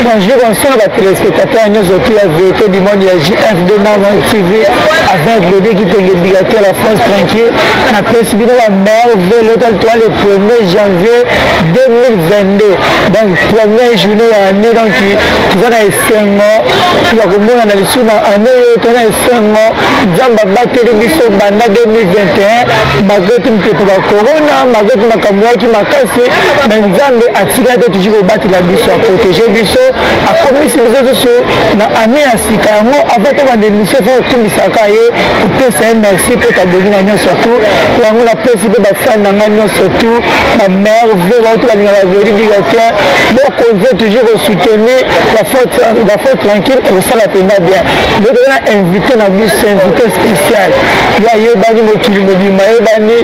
Bonjour, bonsoir ba téléspectateurs nyonso tout ya vérité du monde ya JF2 Mama TV avec le qui te l'éducateur la France tranquille na pesi bino ba merveille lotal toi le 1er janvier 2022 donc première journée ya année donc toza na esengo ya komona na lisusu na année oyo toza na esengo nzambe abateli biso banda 2021 malgré tout mpepo ba corona malgré tout makambo yaki makasi mais nzambe atikali te toujours kobatela biso aprotege biso akomisi biso lisusu na année ya sika yango avant tobanda émission fo kokumisaka ye kopesa ye merci mpo tabongi na nyonso tu yango napesi mpe bafani na ngai nyonso tu bamerveille bauti balingaka veri directeur bokonze toujours kosoutenir la force tranquille ekosala mpenza bien nde toza na invité na biso invité spécial ye ayebani mokili mobimba ayebani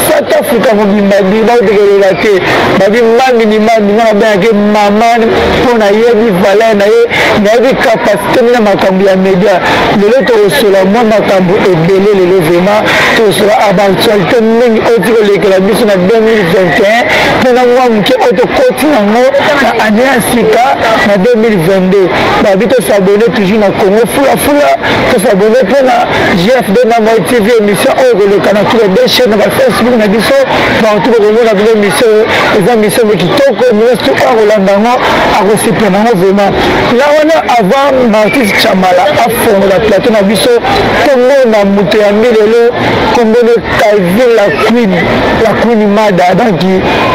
South Africa mobimba baotekelela te babi mami ni mami nga nabengaki mama mpo nayebi valeur na ye nayebi capacité na makambo ya media lelo tokosola mwa makambo ebele lelo vraiment tokosola baactualité mingi oyo ti kolekela biso na 2021 mpe na mwa moke oyo tokoti yango na année ya sika na 2022 babi tosabone toujours na congo fulafula tosabone mpe na gfd na moi tv émission oyo koleka na tous les deux chaînes na bafacebook na biso partout bokomona bino émission eza mission mo kitoko nyonso oyo akolanda yango akosepela nango vraiment la wana avant martis chamala afongola plateau na biso komona moto ya milelo kombone calvin la queen la queen mada donc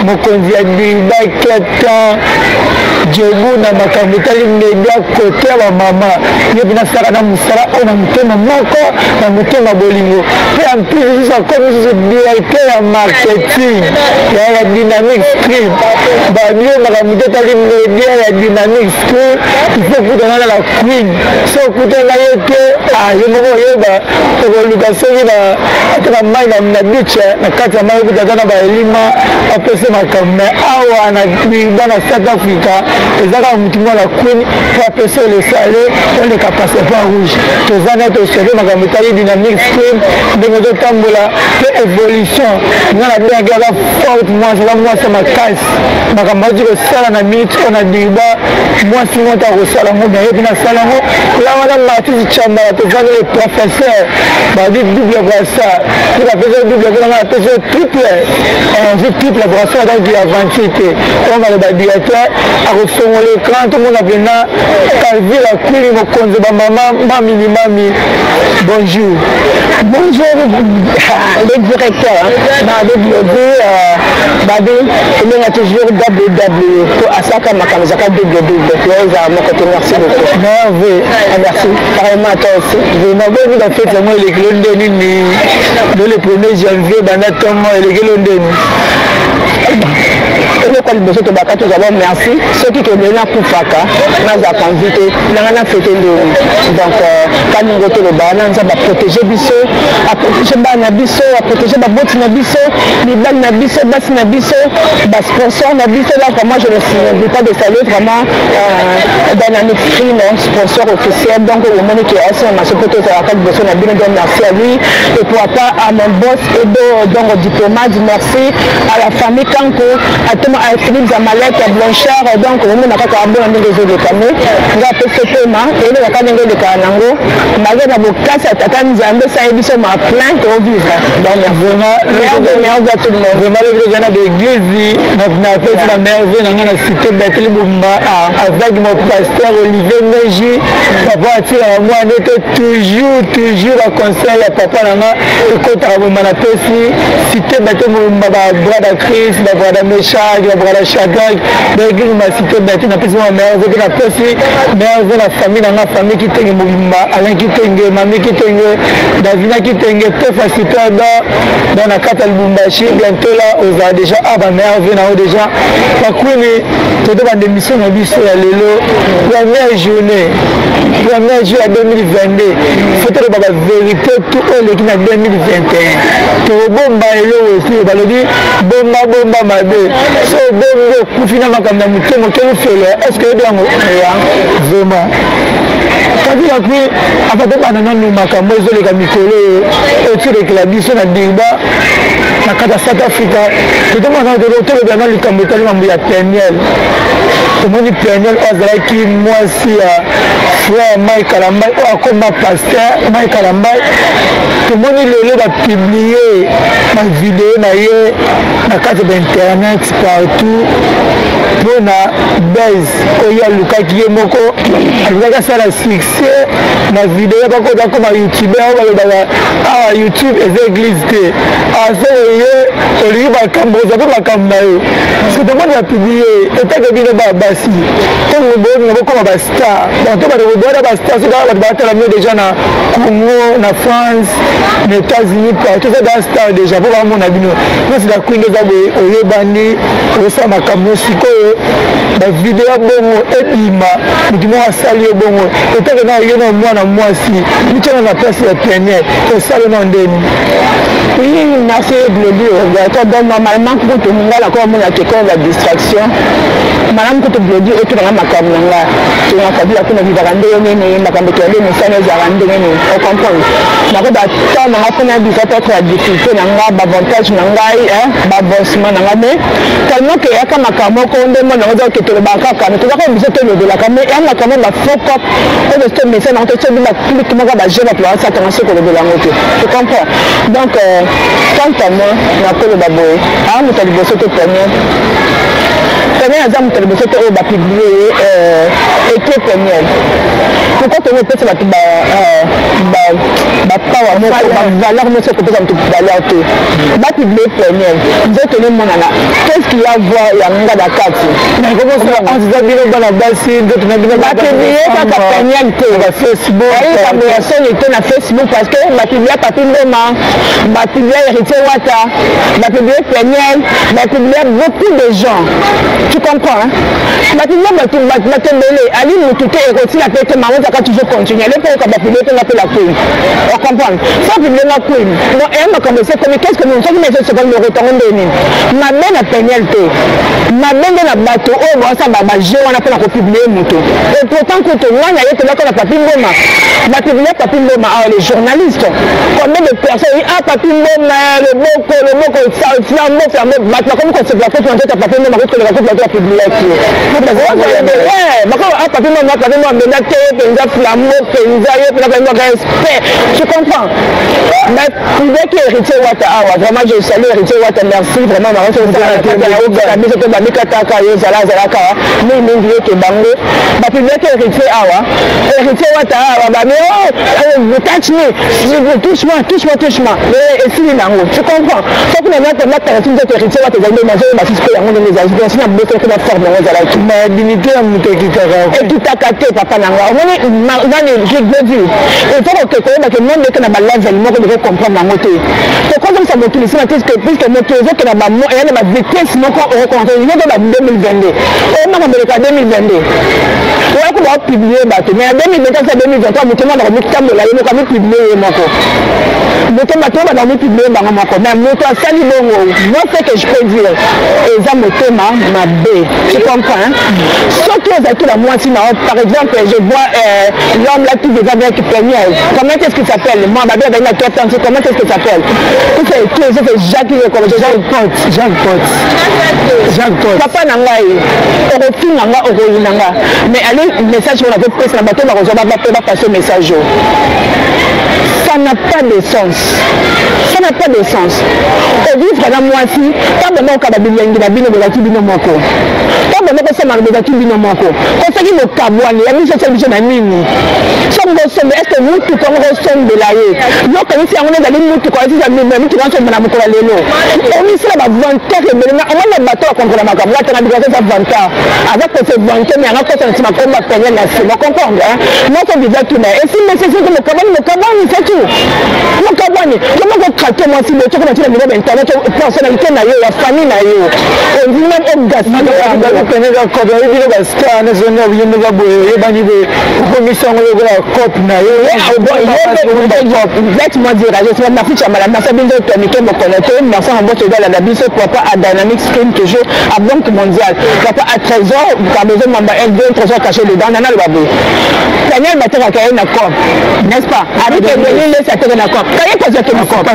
mokonzi ya dirba ketan jebu na makambo etali media kote ya bamama ye mpe nasalaka na mosala oyo na motema moko na motema bolingo mpe en plus lisusu akomi lisusu directeur ya marketing ya dynamic stream babio makambo te etali media ya dynamic stream il faut okutana na la queen so okutana ye te ah, ye moko oyeba okoluka soki na ata na mai na beach eh, na kati ya mai okuta ata na baelima apesa makambo mai awa na ba na south africa eza kaka motu moko la queen mpo apesa olesale oleka passeport rouge toza na toseve makambo etali dynamique stream ndenge ozotambola mpe évolution nga nabengaki aza forte mwasi aza mwasi ya makasi makambo auti kosala na minute oyo na dirba mwasi moko akosala yango me yebi nasala yango la wana martise chambala tozali le professeur babi double brassard mpe bapesa double mpona nga napesi yo triple ozwi triple brassard donc aventure te oyo maloba directeur akofongola écran tomona mpena calvila kwili mokonzi bamama mami ni mami bonjour. Bonjour le directeur babi lobi babi ebenga toujours ww po asaka makambo ezaka ww to ezala moko te merci beaucoup merve ah, merci pareillement à toi aussi vraiment boni bafete yango elekelo nde nini do le premier janvier banda ntongo elekelo nde nini eloko ya liboso tobaka tozwa bo merci soki kelelo nakufaka nazalaka mvi te nanga na fete ndeni donc euh, kaningo toloba wana nzambe aprotege biso aprotege bana na biso aprotege baboti na biso mibali na biso basi na biso basponsor na biso donc moi je ne n'oublie pas de saluer vraiment euh, dynamic stream sponsor officiel donc omoni ke asima maso mpo tozalaka liboso na bino donc merci à lui et pourquoi pas à mon boss edo donc diplomate merci à la famille kanku atoma à philippe zamalek ya blanchard donc omona kaka abona ndenge ezoleka me nga apesi pema elekaka ndenge elekaka nango malgre na bokasi ya tata nzambe esali biso ma plein tovivre donc vraiment merveille à tout le monde vraiment lobi toza na baeglise napesi na merveille na ngai na cité beteli bumba avec mon pasteur olivier meji papa atikaka mwana ete toujours toujours baconseil ya papa na nga ekotaka bomba napesi cité bete mobimba ba brada chris ba brada meshak ba brada shadrack baeglise ma cité bete napesi ma merve mpe napesi merve na famille na nga famille kitenge mobimba alain kitenge mami kitenge davina kitenge pefa super da dans na kati ya lubumbashi bientôt là ozala déjà a ba merve na yo déjà bakwini toto banda émission na biso ya lelo première journée premier jour ya 2022 fo toloba bavérité tout oyo eleki na 2021 tokobomba eloko esi balobi bomba bomba mabe so obombi okufi na makambo ya moke moke mofelo est ce que oyebi yango vraiment kabila mpe afa tobanda nanu makambo ezoleka mikolo oyo otilekela biso na dirba Na kati ya South Africa. Tolobela na likambo etali mambo ya Peniel. Tomoni Peniel oyo azalaki mwasi ya frère Mike Kalambay, oyo akoma pasteur Mike Kalambay. Tomoni lelo bapublie bavideo na ye na kati ya bainternet partout mpona buzz oyo alukaki ye moko. Alukaki asala succès na video, bakoma youtuber. Oyo balobaka awa, YouTube eza église te. Aso ye olingi makambo, oza mpe makambo na yo, parce que tomoni bapublie. Etake bino baya basi, ntango bolinga bokoma bastar, bato bato boyana bastar, soki bato batala bino déjà na Congo, na France, na États-Unis, partout, eza ba star déjà mpo bamona bino nyonso. La Queen eza boye, oyebani, osala makambo. Sikoyo bavideo ya bongo ebima, motu moko asali yo bongo, etake na yo na mwana mwasi, mitiana na place ya Peniel, osali na ndeni? Oui, merci Glody. Donc normalement, kutu nga nakoka mona ke comme la distraction malamu. Kutu Glody, otunanga makambo na nga, tunga kabila kuna vivaka ndenge nini, makambo toyande mosana ezalaka ndenge nini, ocomprendre. Nakoba temps na nga mpona bisa peut-être ya difficulté na nga, baavantage na ngai, baavancement na nga. Mais tellement ke eyaka makambo moko nde mona yango eza ke tolobaka kaka, mais tozaka biso tolobelaka, mais eya makambo bafaux cop oyo biso tomesana yango. Tosobi baclique moko, baje bato baasatanga soki kolobela yango te, tu comprends. Donc quant à moi, nakoloba boye: aa moto ya liboso te. Peniel aza moto ya liboso te oyo bapublie ye. Eke Peniel, pourquoi tongo opesa bato bapawa moko, bavaleur nyonso? Kopesa moto valeur te. Bapublie Peniel, nzoto nemonana, qu'est-ce qu'il y a voir ya nga na kati? Eza bino bana basi, nzoto na bino. Bapublie kaka Peniel te. Facebook. Likambo ya soni te na Facebook, parce que bapublie Papi Mboma, bapublie Héritier Wata, bapublie Peniel, bapublie beaucoup de gens, tu comprends, hein? Bapublie bato bato ebele. Ali motu te, ekotila mpe te. Mango ezaka toujours continue ale mpo oyoka bapublie mpe nga mpe la Queen, ocomprendre. So publie nga Queen, donc eya makambo esi ekomi. Qu'est ce que nous soki mais esokoli lokotango nde nini? Mabe na Peniel te, mabe nde na bato oyo baosala baje wana mpona kopublie moto. Et pourtant kutu ngai na ye tolaka na Papi Mboma, bapublie Papi Mboma awa. Les journalistes, combien de personnes? Ah, Papi Mboma, loboko loboko, flambeau flambeau, bato bakomi kosepela kutu na nzoto ya Papi Mboma, kutu koleka kutu bato bapubliaki. Ah, Papi Mboma, Papi Mboma mpenza te, mpenza flambeau mpenza, ye mpenza Papi Mboma, respect, tu comprends. Mais publiaki Héritier Wata awa, vraiment je salue Héritier Wata, merci vraiment. Biso to babikataka yo ozala azalaka mingimingi yoke bango bapubliaki Héritier awa, Héritier Wata awa, babi: "Oh, touch me, touche moi, touche moi, touche moi." Esili nango, tu comprends. Soki na natala ti nzoto Héritier Wata ezali nde nazoyeba sisi mpe yango ndenge ezali si na bosoki na forme yango ezalaki. Dignité ya moto ekitaka. Ekitaka te, papa na nga. Omoni nani, Glodi, il faut koke koyeba ke monde eke na balevel moko, beko comprendre yango te. Tokozongisa mokili nsima te, puisque mokili ezokenda eya na bavitesse moko okokonte yoto ba 2022 oyo makambo eleka 2022 oyaki baopublie bato, mais ya 2024, 2023, moto moko akomitambola ye moko, amipublie ye moko. Moto bato oyo bana komipublie bango moko, mais moto asali bongo, moi, ce que je peux dire, eza motema mabe, tu comprends, hein? Soki ozalaki na mwasi na yo, par exemple, je vois l'homme là qui vient avec Peniel, comment est-ce qu'il s'appelle? Moi babi azali na Cape Town, comment est-ce qu'il s'appelle? Tout c'est tout, c'est Jacques. Jacques Pot, Jacques Pot, Jacques Pot. Papa na ngai, okofinga nga, okoyina nga, mais ale message oyo nazopesa na bato bakozwa bape bapase message oyo: ça n'a pas de sens, ça n'a pas de sens. Ovivre na mwasi, ntango moko bilengi na bino bozalaki bino moko, ntango moko osamaka bozalaki bino moko. Kosoki mokabwani ya biso, osali biso na nini? Soki bosombe, est-ce mutuka yango kosombela ye? Yokanisi yango nde ezali mutuka, mutuka osomba na mokolo ya lelo. Omisala bavantard ebele. Omona bato bakontrola makambo atanga bikaka, eza vantard, aza kose vanter, mais anga kosa na nsima komba Peniel na nsima, comprendre. Nyonso vizaki na esimba esesiki. Mokabwani, mokabwani, c'est tout, mokabwani. Koma kokrake mwasi boye, tokoma ntina niveau bainternet, personnalité na yo ya famille na yo, ondimi même ogaspene cope bino bastar nyonso nde oyembeka boye, oyebani boye, okomisi yango lokola cope na yo. Laisse-moi dire, merci Chamala, merci bino Tomike Mokono te, merci en bosse na biso, papa à Dynamic Stream, toujours à Banque Mondiale, papa à Trésor, Kabezo Mamba L2, Trésor caché dedans. Naloba boye, Daniel batekaka ye na cop, n'est-ce pas? Abike Denis Lesi ateka na cop, kaye mpe azwaki na cop, ye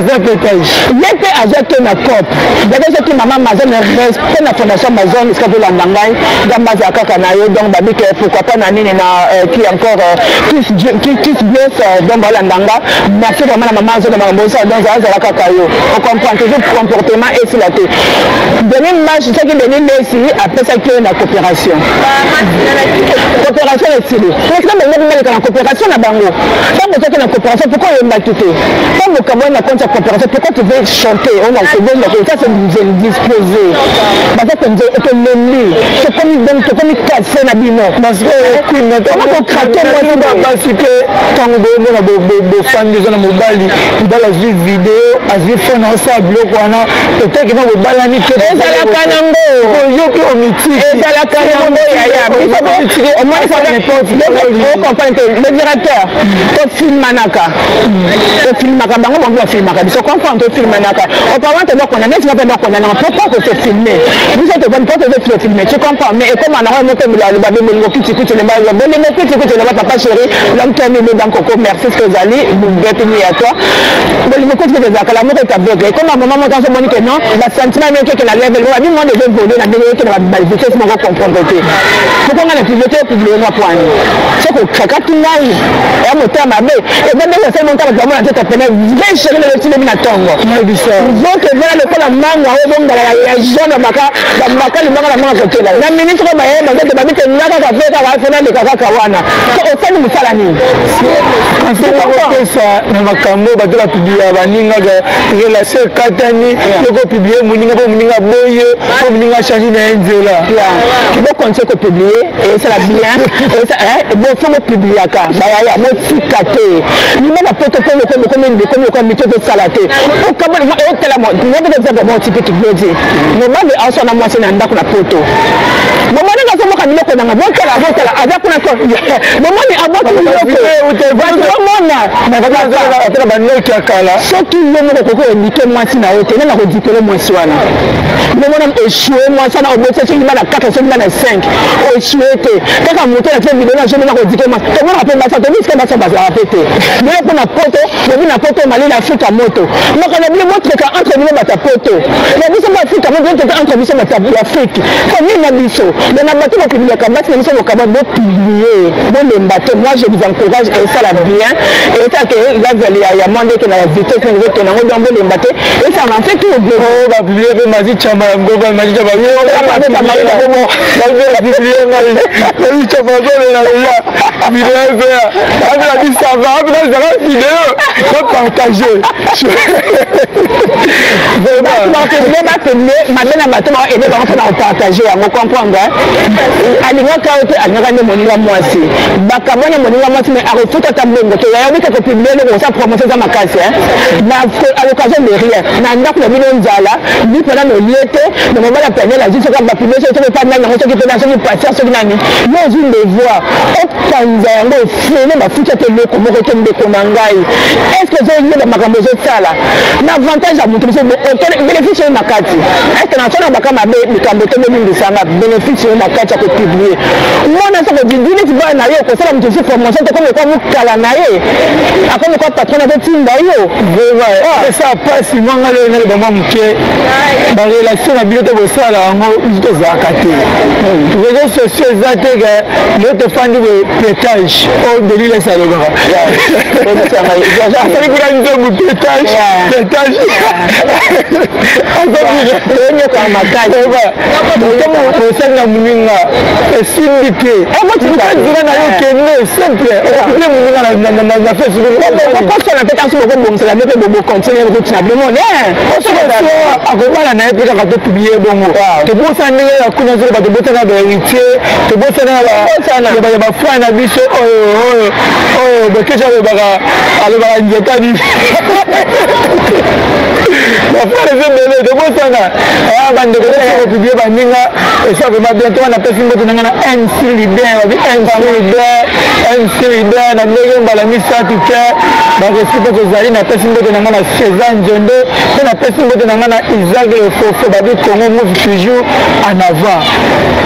mpe azwaki na cop. Dada soki mama Amazon, respect na Fondation Amazon, esika tolanda ngai, Nzambe azala kaka na yo. Donc babike, pourquoi pas na nini na qui encore, Kiss Bios. Donc balanda nga, merci vraiment na mama Amazon na makambo osala. Donc azala kaka yo, ocomprendre toujours comportement esila te. Denis Match, soki Denis Lesi apesaki yo na coopération, coopération esili. Président, bango baleka na coopération na bango. Ntango ozwaki na coopération, pourquoi oyembaki te? Ntango okabwani na compte ya coopération, pourquoi tu veux chanter? Ona kobonga, ça c'est indisposé. Baza mpenza tolembi, tokomi, donc tokomi kase na bino. Kokrake basi mpe, ntango boyomona bofandi, eza na mobali, mobali azwi video, azwi phone, asala biloko wana, peut-être na bobalani te. Ezalaka nango. Yo mpe omitiki. Ezalaka nango, yaya. Ocomprendre te, le directeur, tofilmanaka, tofilmaka bango, bango bafilmaka biso, comprendre, tofilmanaka auparavant, tobakona neti nga mpe bakonanaka. Pourquoi kose filmer? Biso tovandi po tozo filmer, tu comprends? Mais ekoma nango moko aloba be bolingo kitikuti lemba, bolingo kitikuti lemba. Papa chéri, l'homme qui aime bankoko, merci ce que ozali bienvenue à toi. Bolingo kitikuti ezalaka la moko etaboke, ekoma mama moko azomoni ke non, basentiment emekeke na level babi monde ezo évolue na ndenge yoke na bavitesse moko, comprendre te pourquoi nga na publie te, opublie nga poani soki okakaki ngai ya motema mabe. Eza ndenge osali monta bato bamona nzoto pene vrai chéri lelo tilebi na ntongo, nzoto ezala lokola manga oyo bongala ya jaune, baka baka libanga na manga kotela na minute oyo bayeba nzoto babi te nga kaka fe kaka fe naleka kaka wana. So osali mosala nini? Kopesa na makambo bato bapublia baninga, relation ekatani, yokopublie moninga mpo moninga boye, mpo moninga achange na ye nzela. Bokontinue kopublie, esala bien. Bofo bopubliaka bayaya, botika te lima na poto mpo bokomi bokomi lokola mito tosala te. Otala exemple moko typique, glodi mobali aosala mwasi na ndako na poto, bomoni azomoka biloko nanga, botala, botala, aza kuna, bomoni abwaki biloko, bomona. Atala banoki ya kala. Soki yo moko okoki koéduquer mwasi na yo te, nani akoéduquer mwasi wana? Bomona échoué mwasi wana, obotisa soki bana 4, soki bana 5, oéchoué te kaka moto na tie video na zomona koéduquer mwasi. Tomonaka mpe basi, tobisika basi bazalaka mpe te bino mpo na poto, bobi na poto malili, Afrika moto makambo bino botreka entre bino bato ya poto na biso ba Afrika mo, botreka entre biso bato ya Afrique ko nini na biso. Donc na bato bopubliaka basi na biso, bokaba bopublie, bolemba te. Moi je vous encourage, esala bien, esala ke level ya mwa ndeke na vitesse ndenge ezokende yango. Donc bolemba te, esala en fait tout. Bapublie mpe Mazi Chamba ya Ngoba, Mazi Chamba publie ngai, Mazi Chamba azolela lela video ezoya, abela bisava, abela ezala video bapartage. Bapublie mabe na bato baede bango mpona kopartage yango, comprendre. Alingaka yo te, alingaka nde moninga mwasi, bakabwana moninga mwasi, mais akofuta ata mbongo te. Yayo bika kopublie eloko kosa promotion eza makasi na à l'occasion de rien na ndako na bino, nzala lipana nolie te na mobali apeniel azwi, soki bapublie, soki epa nani yango, soki mpena, soki patient, soki nani, yo ozwi devoir opanza yango ofele, bafuti ate eloko moko te. Ndeko na ngai, est ce que ozoyeba makambo ezosala na avantage ya moto biso, bénéfice oyo na kati? Est ce que nasala baka mabe likambo te? Bobimbisanga, bénéfice oyo na kati ya kopublie mwana soko didi neti bana na ye, kosala moto esi promotion te, komi kwa mokala na ye, akomi kwa patron, azotinda yo. Vraiment esa mpasi. Mwanga lelo naloba mwa moke, barelation na bino te bosala yango, biso tozalaka te. Réseau sociaux eza te ke lelo tofandi boye, pétage oyo Denis Lesi alobaka, asali kuna nzembo pétage, pétage. Osali na moninga esimbi te, nzela na yo kende simple, okopublie moninga na Facebook. Okosala mpe ntanso bokobongisela mpe bokontinue kotina bomoni. Akobala na ye mpe kaka topublie bongo, tobosana ndenge ya kuna soki bato bosana bahéritier, tobosana ya bafrère na biso oyo oyo oyo Bekesi alobaka, alobaka nzetani. Bafrère eza ebele, tobosana bandeko tokopublie baninga, esa vraiment bien. Tonga napesi mbote nanga na MC Leader, babi MC Leader, MC Leader na ndenge mbala misato te baresi mpe tozali. Napesi mbote nanga na César Nzondo, mpe napesi mbote nanga na Isaac Lefofo, babi Congo move toujours en avant.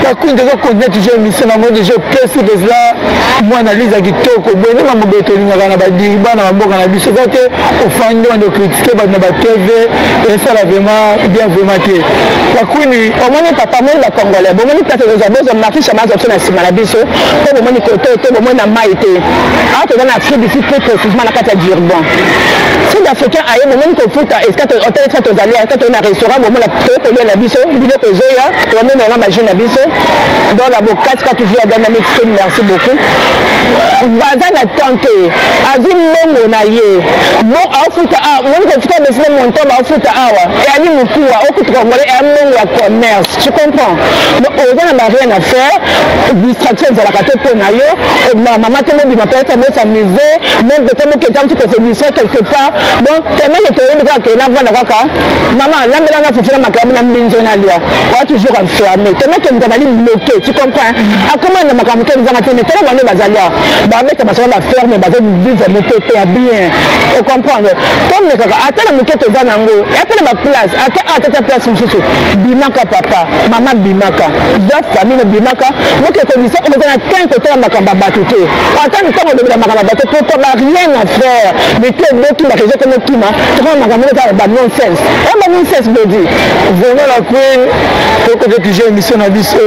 Bakundi, tozocontinue toujours émission. Namoni déjà opesi kozla mwa analyse ya kitoko boye nde mambo boye tolingaka na badiriba na bamboka na biso. Eza te ofandi wande ocritiquer bato na baTV, esala vraiment bien vraiment te. Bakwini, omoni papa, omoni bacongolais, bomoni place ozwa, bozwa Martin Chama, azwa biso na nsima na biso, mpo bomoni kote te, bomoni na mai te. Awa toza na Afrique du Sud, plus précisément na kati ya Durban. Sud africain aye, bomoni kofuta esika hotel, esika tozali, esika toye na restaurant, bomona toye kolia na biso, biloko ezoya, toamemela bajus na biso. Donc na bokati ka toujours ya Dynamic Stream, merci beaucoup. Baza na temps te, azwi mbongo na ye, bon, aofuta moni kofuta besine montant baofuta awa eyali mokuwa okutu congolais, eya mbongo ya commerce, tu comprends? Donc oza na ba rien à faire, distraction ezalaka te mpo na yo. Mama te, mobima peut-être bos'amuser, même peut-être moketa motu kose distraire quelque part. Donc tellement que toyebi kaka ke navanda kaka, mama lambelanga fufu na makambo na mbinzo nalia, oya toujours enfermé, tellement que moto azali bloqué, tu comprends? Akoma na makambo te, ezanga te. Mais tala bango bazali awa, babeta masolo, baferme, bazovivre mopepe ya bien, ocomprendre? Tomekaka ata na moke toza nango, ata na baplace, ata ata ta place mosusu. Bimaka papa, mama, bimaka za famille, bimaka moke condition oza na temps kotala makambo ya bato te. Ata ntango olobela makambo ya bato, pourquoi ba rien à faire, mito eboki, bareseau komokima, tokoma makambo eza ba nonsense, oyo ba nonsense bodi. Vraiment la queen, tokoki toujours émission na biso.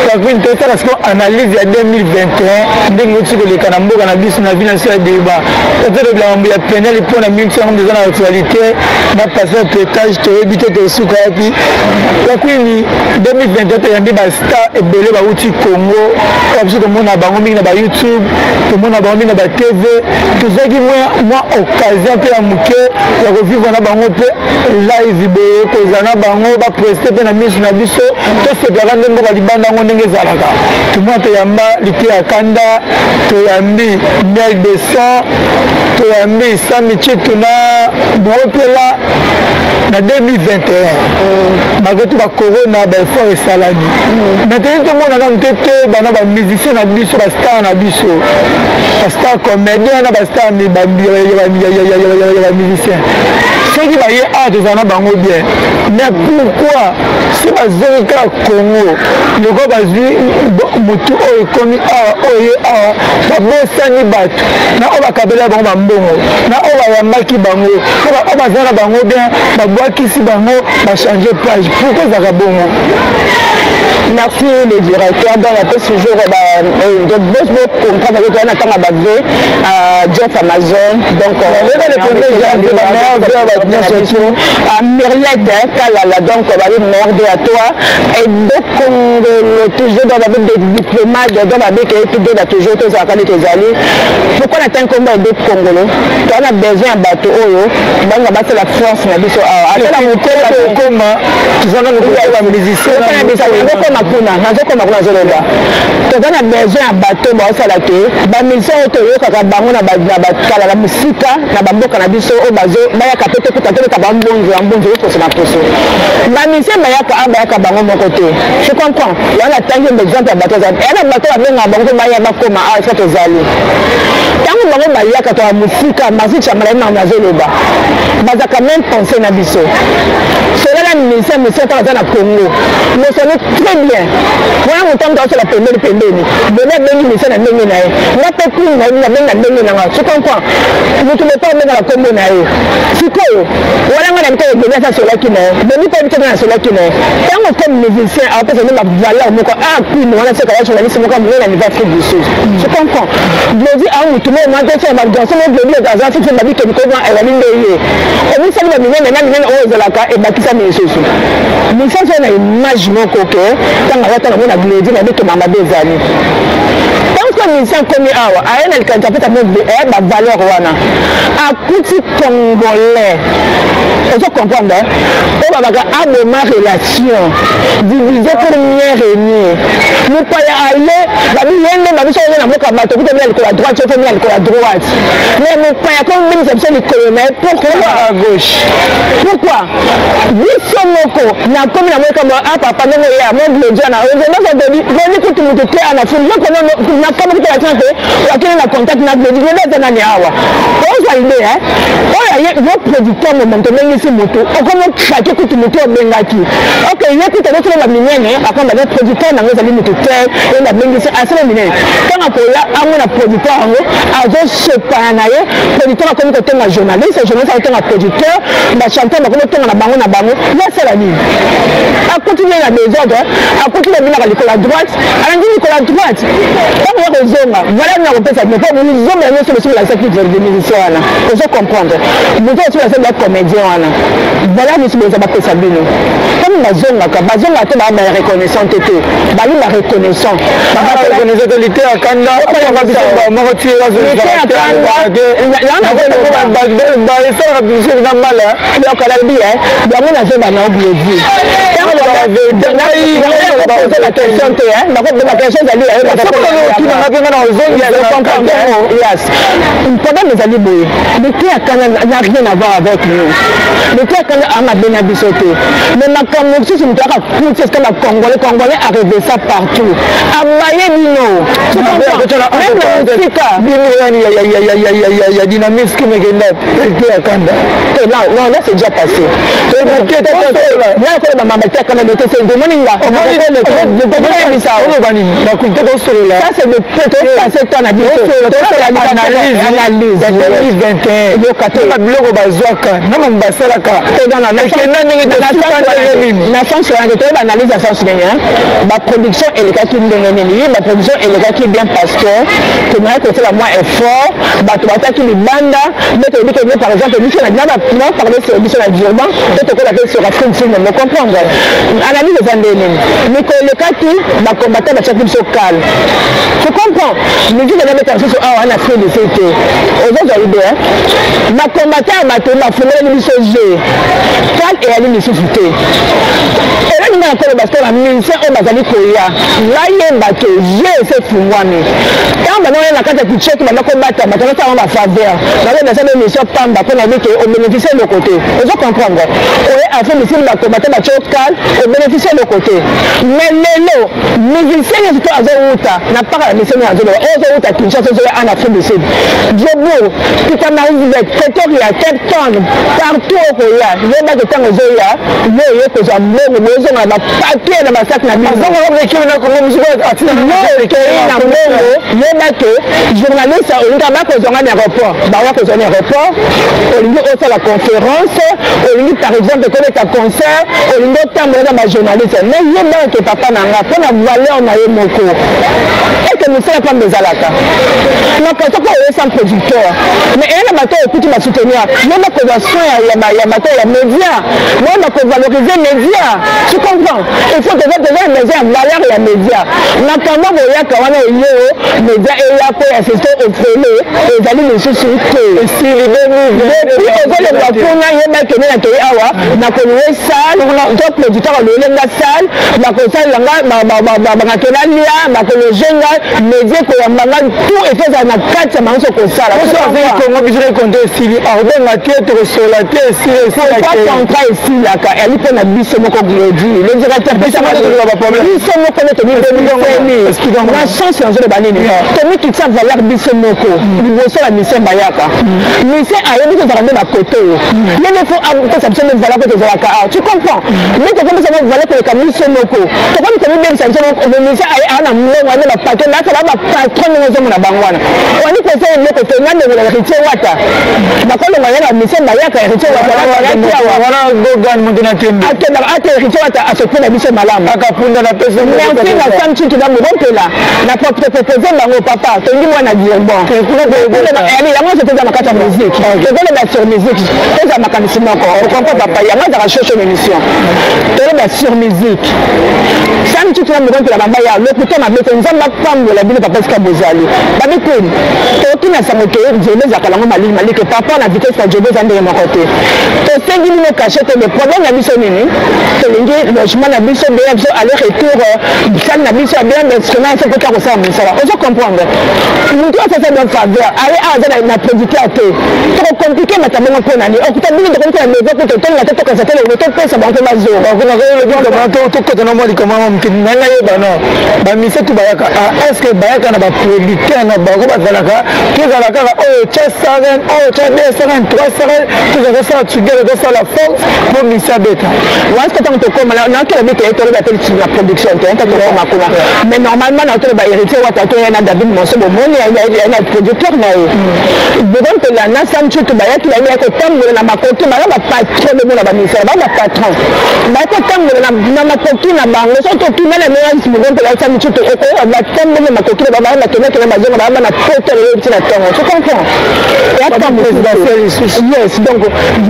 La queen, tosala siko analyse ya 2021, ndenge oti koleka na mboka na biso, na ville na biso ya Durban. Tozolobela mambo ya Peniel mpona mingi yango eza na actualité na passeur pétage, toyebi te tosuka wapi. La queen, 2021 toyambi bastar ebele bauti Congo oyo biso tomona bango mingi na baYouTube, tomona bango mingi na baTV. Tozwaki mwa occasion mpe ya moke ya kovivre na bango mpe live boye, kozala na bango, bapreste mpe na miso na biso, tosepelaka nde mboka libanda yango ndenge ezalaka. Tomona toyamba Lite ya Kanda, toyambi Miel de Son, toyambi Sami Chitu na Boopela na 2021. Malgré tout bacorona, baeffort esalami, mais toyei tomona nanu te te bana bamusicien na biso, bastar na biso, bastar comédien na bastar ya bamusicien, soki baye awa tozala na bango bien. Mais pourquoi so bazongi kaka Congo, lokola bazwi motu oyo ekomi awa, oyo ye awa, babosani bato na oyo bakabela bango bambongo, na oyo bayambaki bango, oyo baza na bango bien, babwakisi bango, bachange page? Pourquoi ezalaka bongo? Merci le directeur. Donc apesi toujours donc bocomprendre que toza na ntango ya bave Jeff Amazon, donc Mirlette Kalala, donc babi merde à toi et Dokongolo toujours, donc babi des diplomates, donc babi ke tododa toujours, tozalaka nde tozali. Pourquoi na ntango kombo ya Dokongolo? Toza na besoin ya bato oyo banga basala force na biso awa, ata na mokolo tokoma, toza na bamusicien. Nazokoma kuna, nazokoma kuna, nazoloba toza na besoin ya bato baosala ke bamusicien oyo toyokaka bango na bakala na mosika na bamboka na biso oyo bayaka mpe tokuta tobeta bambonzo ya mbonzo oyo na poso. Bamusicien bayaka a bayaka bango moko te, je comprends. Wana tangi exemple ya bato, eya na bato babengaka bango mpe baya bakoma awa esika tozali. Ntango bango bayaka toya mosika, Marsi Chamala ye nazoloba, bazalaka même pensée na biso. Sola na musicien, musicien ntango aza na Congo mosoni très bien, wana moto moto aosala pembeni pembeni bone, abengi musicien na ndenge na ye, nga mpe kuni na ye nabengi na ndenge na nga, tu comprends? Motu moto abengaka nkombo na ye. Sikoyo wana nga na bika ebele asa asolaki na ye, boni mpe biso nasolaki na ye. Ntango comme musicien apesa nde bavaleur moko a queen wana, seka ya journaliste moko monene na niveau Afrique du Sud, tu comprends? Glodi a motu moko mwa te, bagarçon mo Glodi aza fixe, babikemi koma ezali nde ye omisali baminene na minene oyo ezalaka ebakisami lisusu musicien so na image moko ke ntango aza, ntango amona Glodi na bikema mabe ezali. Ntango Ntango musicien akomi awa, aye na likanisi apesa bavaleur wana, akuti Congolais, ozo comprendre, oyo babaka aboma relation, diviser pour mieux régner. Mopaya aye, babi ye nde babiso oyo na mboka bato okuta mina likolo ya droite, oyo mina likolo ya droite, mais mopaya komibimisa biso likolo na ye. Pourquoi à gauche? Pourquoi biso moko nakomi na moyeka a papa ndenge oya mo Glodia na ozonazadodi boni kutu moto te ana fulu yoko nakama kutu batina te wakende na contact na Glodi. Glodi aza nani awa? Ozwa idée oyo aye yo producteur momonto obengisi motu, okomi okrake kutu motu obengaki. Ok, ye kutu azosala baminene, akomba na producteur nango ezali motu te ye nabengisi asala minene. Ntango akoya amona producteur yango azosepana na ye, producteur akomi kotonga journaliste, journaliste akotonga producteur, bachanteur bakomi kotonga na bango na bango. Ye asala nini? Akuti ye na désordre, akuti babinaka likolo ya droite, alandi likolo ya droite. Ntango ya kozonga, voilà, na kopesa bino mpo mizonga nyonso bosi bolakisaki musicien wana, ozo comprendre, moto osi bolakisaki ba comédien wana, voilà, mosi boza bapesa bino. Ntango bazongaka, bazongaka te, baa bareconnaissant te, te bali bareconnaissant. Reconnaissant te, lite ya kanda moko ti esalaka biso na mala. Donc nalobi yango nazoba na oblodi la question te, ba question ezali. Yes, problème ezali boye: lite ya kanda n'a rien à voir avec nous. Lite ya kanda amabe na biso te, mais makambo mosusu moto aka kuti esika bacongolais, congolais arrive ça partout, abaye bino même na mosika. Bino yani ya dynamisme ekenda lite ya kanda. Non, non, là c'est déjà passé. Là koloba mama te akanda te, c'est omoni nga. Oloba nini? Bakulte kosolola. Ça c'est de topase temps na biso. Analyse 2021, yoka biloko bazwaka na mamu basalaka ekenda ndenge tosuka ndenge nini. Na sens wana te, toyeba analyse ya sens ndenge baproduction elekaki ndenge nini. Ye baproduction elekaki bien parce que tomaki kosala mwa effort, bato bataki libanda nde toyebi ke, par exemple, biso na parle sur biso na Durban to tokola mpe sur Afrique Sud. Mo comprendre analyse eza nde nini. Mikolo elekaki, bacombattant batiaki biso kale, tu comprends, musique ezabeta lisusu awa na Afrique du Sud te. Ozozwa idée, bacombattant ya bato bafungoleli biso jeu, kale eyali lisusu te. Elaki nga na koloba sikoyo, bamusicien oyo bazali koya, bayeba ke jeu ese efungwami. Ntango banda oya na kati ya kicheki, banda kobata bato, basala bafaveur, bazoyeba sala émission pamba mpo nayebi ke obénéficie eloko te. Ozo comprendre, oye Afrique du Sud, bacombattant batie kale, obénéficie eloko te. Mais lelo musicien nyonso to azowuta na paka ya musicien nyonso azoloba oyo ozowuta Kinshasa, ozoya en Afrique du Sud, Joburg, Pietermaritzburg, Pretoria, Cape Town, partout okoya, yebaki ntango ozoya, yo oye kozwa mbongo, bozonga na bapapier na basaki na bino. Okei na mbongo, yeba ke journaliste olingi bakozwanga na aéroport, bawa kozwa na aéroport, olingi osala conférence, olingi par exemple kobeta concert, olingi otambola na bajournaliste. Mais yebaka ke papa na nga, mpo na valeur na ye moko, eke mosala pamba ezalaka makambo soki oye sans producteur, mais eya na bato oyo okuti basoutenir yo, bakozwa soin ya bato ya média, moi bakovaloriser média, tu comprends. Il faut toza toza besoin ya valeur ya média. Makambo boyaka wana eyo média eya po ya sese ofele ezali lisusu te. Depuis ozolekwa kuna, yeba kende na kei awa nakoluwe salle to producteur alowele nga salle, bakosalela nga, bakakenda lia, bakologe nga, média ekoyamba nga, tout efo ezala na kati ya bango kosala. Kongo biso konto esili, akobenga te, tokosola te, esili. Pourquoi contrat esilaka? Eyali mpo na biso moko. Glodi le directeur, biso moko nde tomibemiseni na chance. Nazoloba nini? Tomikitisa valeur biso moko liboso ya mission. Bayaka mission ayebi tozalaka nde bakote oyo, ye nde faut apesa biso nde valeur mpo tozalaka awa, tu comprends. Nde tokomisa mo valeur koleka biso moko, tokomi komibebisa biso moko. Mission aye aa na mbongo ane bapatron, bakala bapatron ndenge ozomona bango wana wani kosa eloko te. Nga ndenge Héritier Wata bakolonga ye na mission, bayaka Héritier Wata bayaki awa. Akendaka ate Héritier Wata asope na biso malamu. Akapunda na pesa. Merci na Sam Tshintu na Mobompela na propose bango papa tolingi mwana Durban yango nyonso. Toza na kati ya musique, tozoloba sur musique, tozala makanisi moko, ocomprend papa. Yango ezalaka shosho na émission, toloba sur musique. Sam Tshintu na Mobompela bamba ya lokuta mabe te. Nzambe apambola bino papa esika bozali. Tozali babi queen, toyoki na sango ke nzela ezalaka nango malili malili, ke par rapport na vitesse na jobo eza ndenge moko te. Tosengi bino cachet te, mais problème na biso nini? Tolingi logement na biso, billet na biso aller retour, salle na biso ya bien, bainstrument so mpo kosala mosala. Ozo comprendre? Motu asasa bien faveur aye awa, aza na producteur te. Tokocompliquer bato bongo mpo nani? Okuta bino tokomi na besoin kutu totonga te, tokanisa te, lelo topesa bango mpe bazonga. Tokota na mwa likambo mwa moke na ngai. Yeba no bamise tu bayaka, est ce que bayaka na baproducteur na bango? Bazalaka, tozala kaka oyo tya 120, oyo tya 220, 300, tozala tosala together, tosala force mpo misi abeta. Wana ntango tokóma, nakela bete toloba te na production te, ntango tokóma kuna. Mais normalement na toloba Héritier Wata to ye na David Monso, bomoni ya na producteur na ye bokomi mpela na Sam Tshintu, bayaki, bayebi ya kotambola na makoki. Baza bapatron, bomona bamisala, baza bapatron, baye kotambola na makoki na bango. So totuna na ndenge bokomi mpela Sam Tshintu, okoyoka batamboli na makoki na bango, bakendakenda, bazonga, baya bana poto lelo ti na ntongo. Tu comprends? Yes. Donc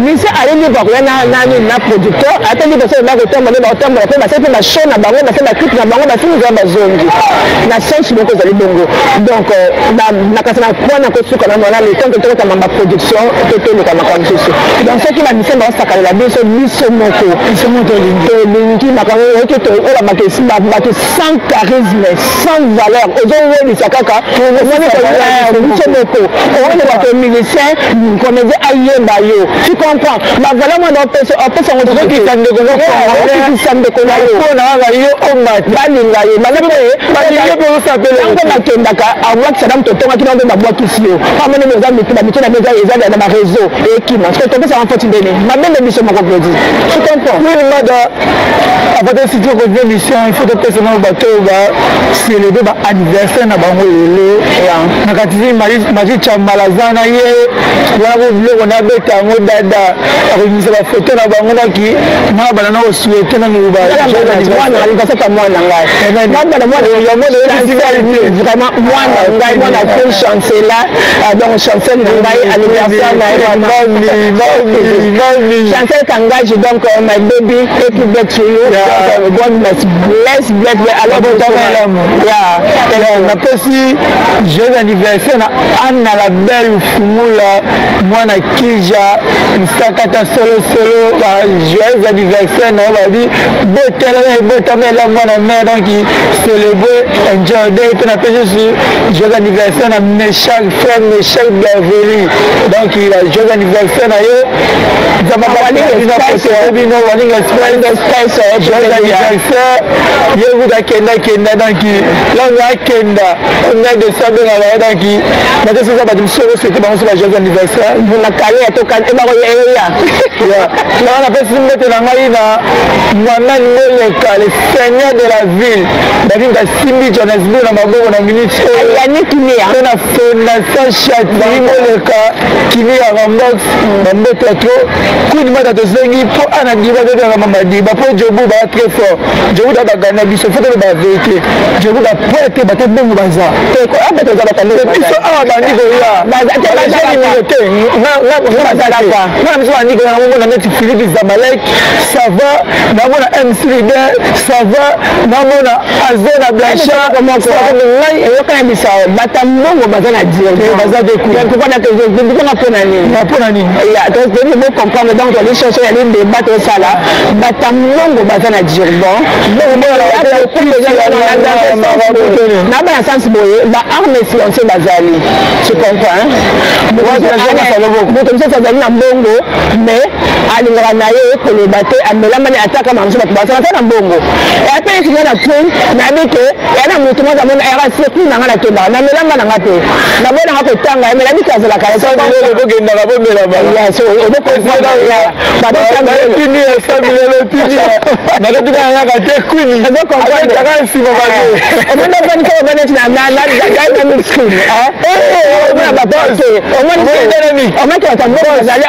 misi aye libre koya nani na producteur, ata libre so bakotambola nde bakotambola, mpe basali mpe bashow na bango, basali baclip na bango, bafingi, bazongi na sens moko ezali bongo. Donc nakasi na point na kosuka na wana, le temps que tokotama baproduction to toleka makambo mosusu. Donc soki bamisia baosakalela biso, biso moko tolingi makambo oyoki oyo, bato sans charisme, sans valeur, ozowelisa kaka. Omoni, biso moko omoni bato musicien, comédien ayemba yo, tu comprends? Bavaleur mwana opesa yango, okokisa ndeko na yo. Yo omata. Balinga ye yango, bakendaka abwakisa na moto otongaki nango, babwakisi yo. Pamoni eza mitu, bamitu na biso eza na baréseau ekima. Topesaka foti ndeni mabende biso moko, Glodi, tu comprends? Oui, mada, avant de citer votre émission, il faut topesa nano bato oyo bacélébrer baanniversaire na bango lelo. Na kati Magi Chambala aza na ye wana, ko biloko nabeta yango, dada akobimisa bafoto na bango naki na bana na kosouhaiter nanu. Anniversaire mwana ngai, vraiment mwana ngai, mwana fille Chancela. Donc Chancel na ngai, anniversaire na ye, Chancel Kangaji. Donc my baby, happy birthday to you. Donc, God bless, bless, bless. Alors yeah. Napesi joyeux anniversaire na Anna la Belle Fumula, mwana Kija Nsakata solosolo. Joyeux anniversaire na yo, babi botela ebotamela mwana mare. Donc célébrer, enjoy day. Mpe napesi su joyeux anniversaire na Meshak, frère Meshak Bienvenu. Donc joyeux anniversaire na yo, bino Waling Express, joyeux anniversaire. Ye kuta kenda kenda, donc lango akenda ngai de sabengaka ye. Donc nato soza bato mosusu okosete bango so ba joyeux anniversaire. Na kale ya toeya. Yango napesi mbote na ngai na Mohamed Moleka, le seigneur de la ville, David Kasimbi Johannesburg na maboko na minute oyo. Yani Kimia. Mpe na Fondation Chatili Moleka Kimi ya Rambox, bambote ya trop. Queen Mata, tosengi mpo ana diba tobengaka mama diba mpo Jobu baa très fort. Jobu da bagana biso, faut toloba vérité. Jobu bapoete bato bongo baza biso awa, bandi koya te ngana biso, bandi koya. Namomona neti Philippe Zamalek, ça va, namona MC Leader, ça va, namona Azena Blanchard. Ngai eyokana bisa bata mbongo baza na baza dire mpona nini? Mpona nini? Bo comprendre. Donc toli cherche yali débat, tosala bata mbongo baza na Durban na bana sens boye, baarme silencieux bazali, tu comprends? Moto mosusu azali na mbongo, mais alingaka na ye koloba te, amelamani ataka mamosu, bato basala ata na mbongo. Ape ekinga na train, nayebi ke ya na motu moko amona yaka circuit na nga, nakendaka namelanga nanga te, nabonanga kotanga ye, me nayebi ke azalaka. Bokendaka bomelama, nakotuna te kwini aketaka nsima. Omonovanisa neti na screen, omona baporte, omoni bato mbongo bazali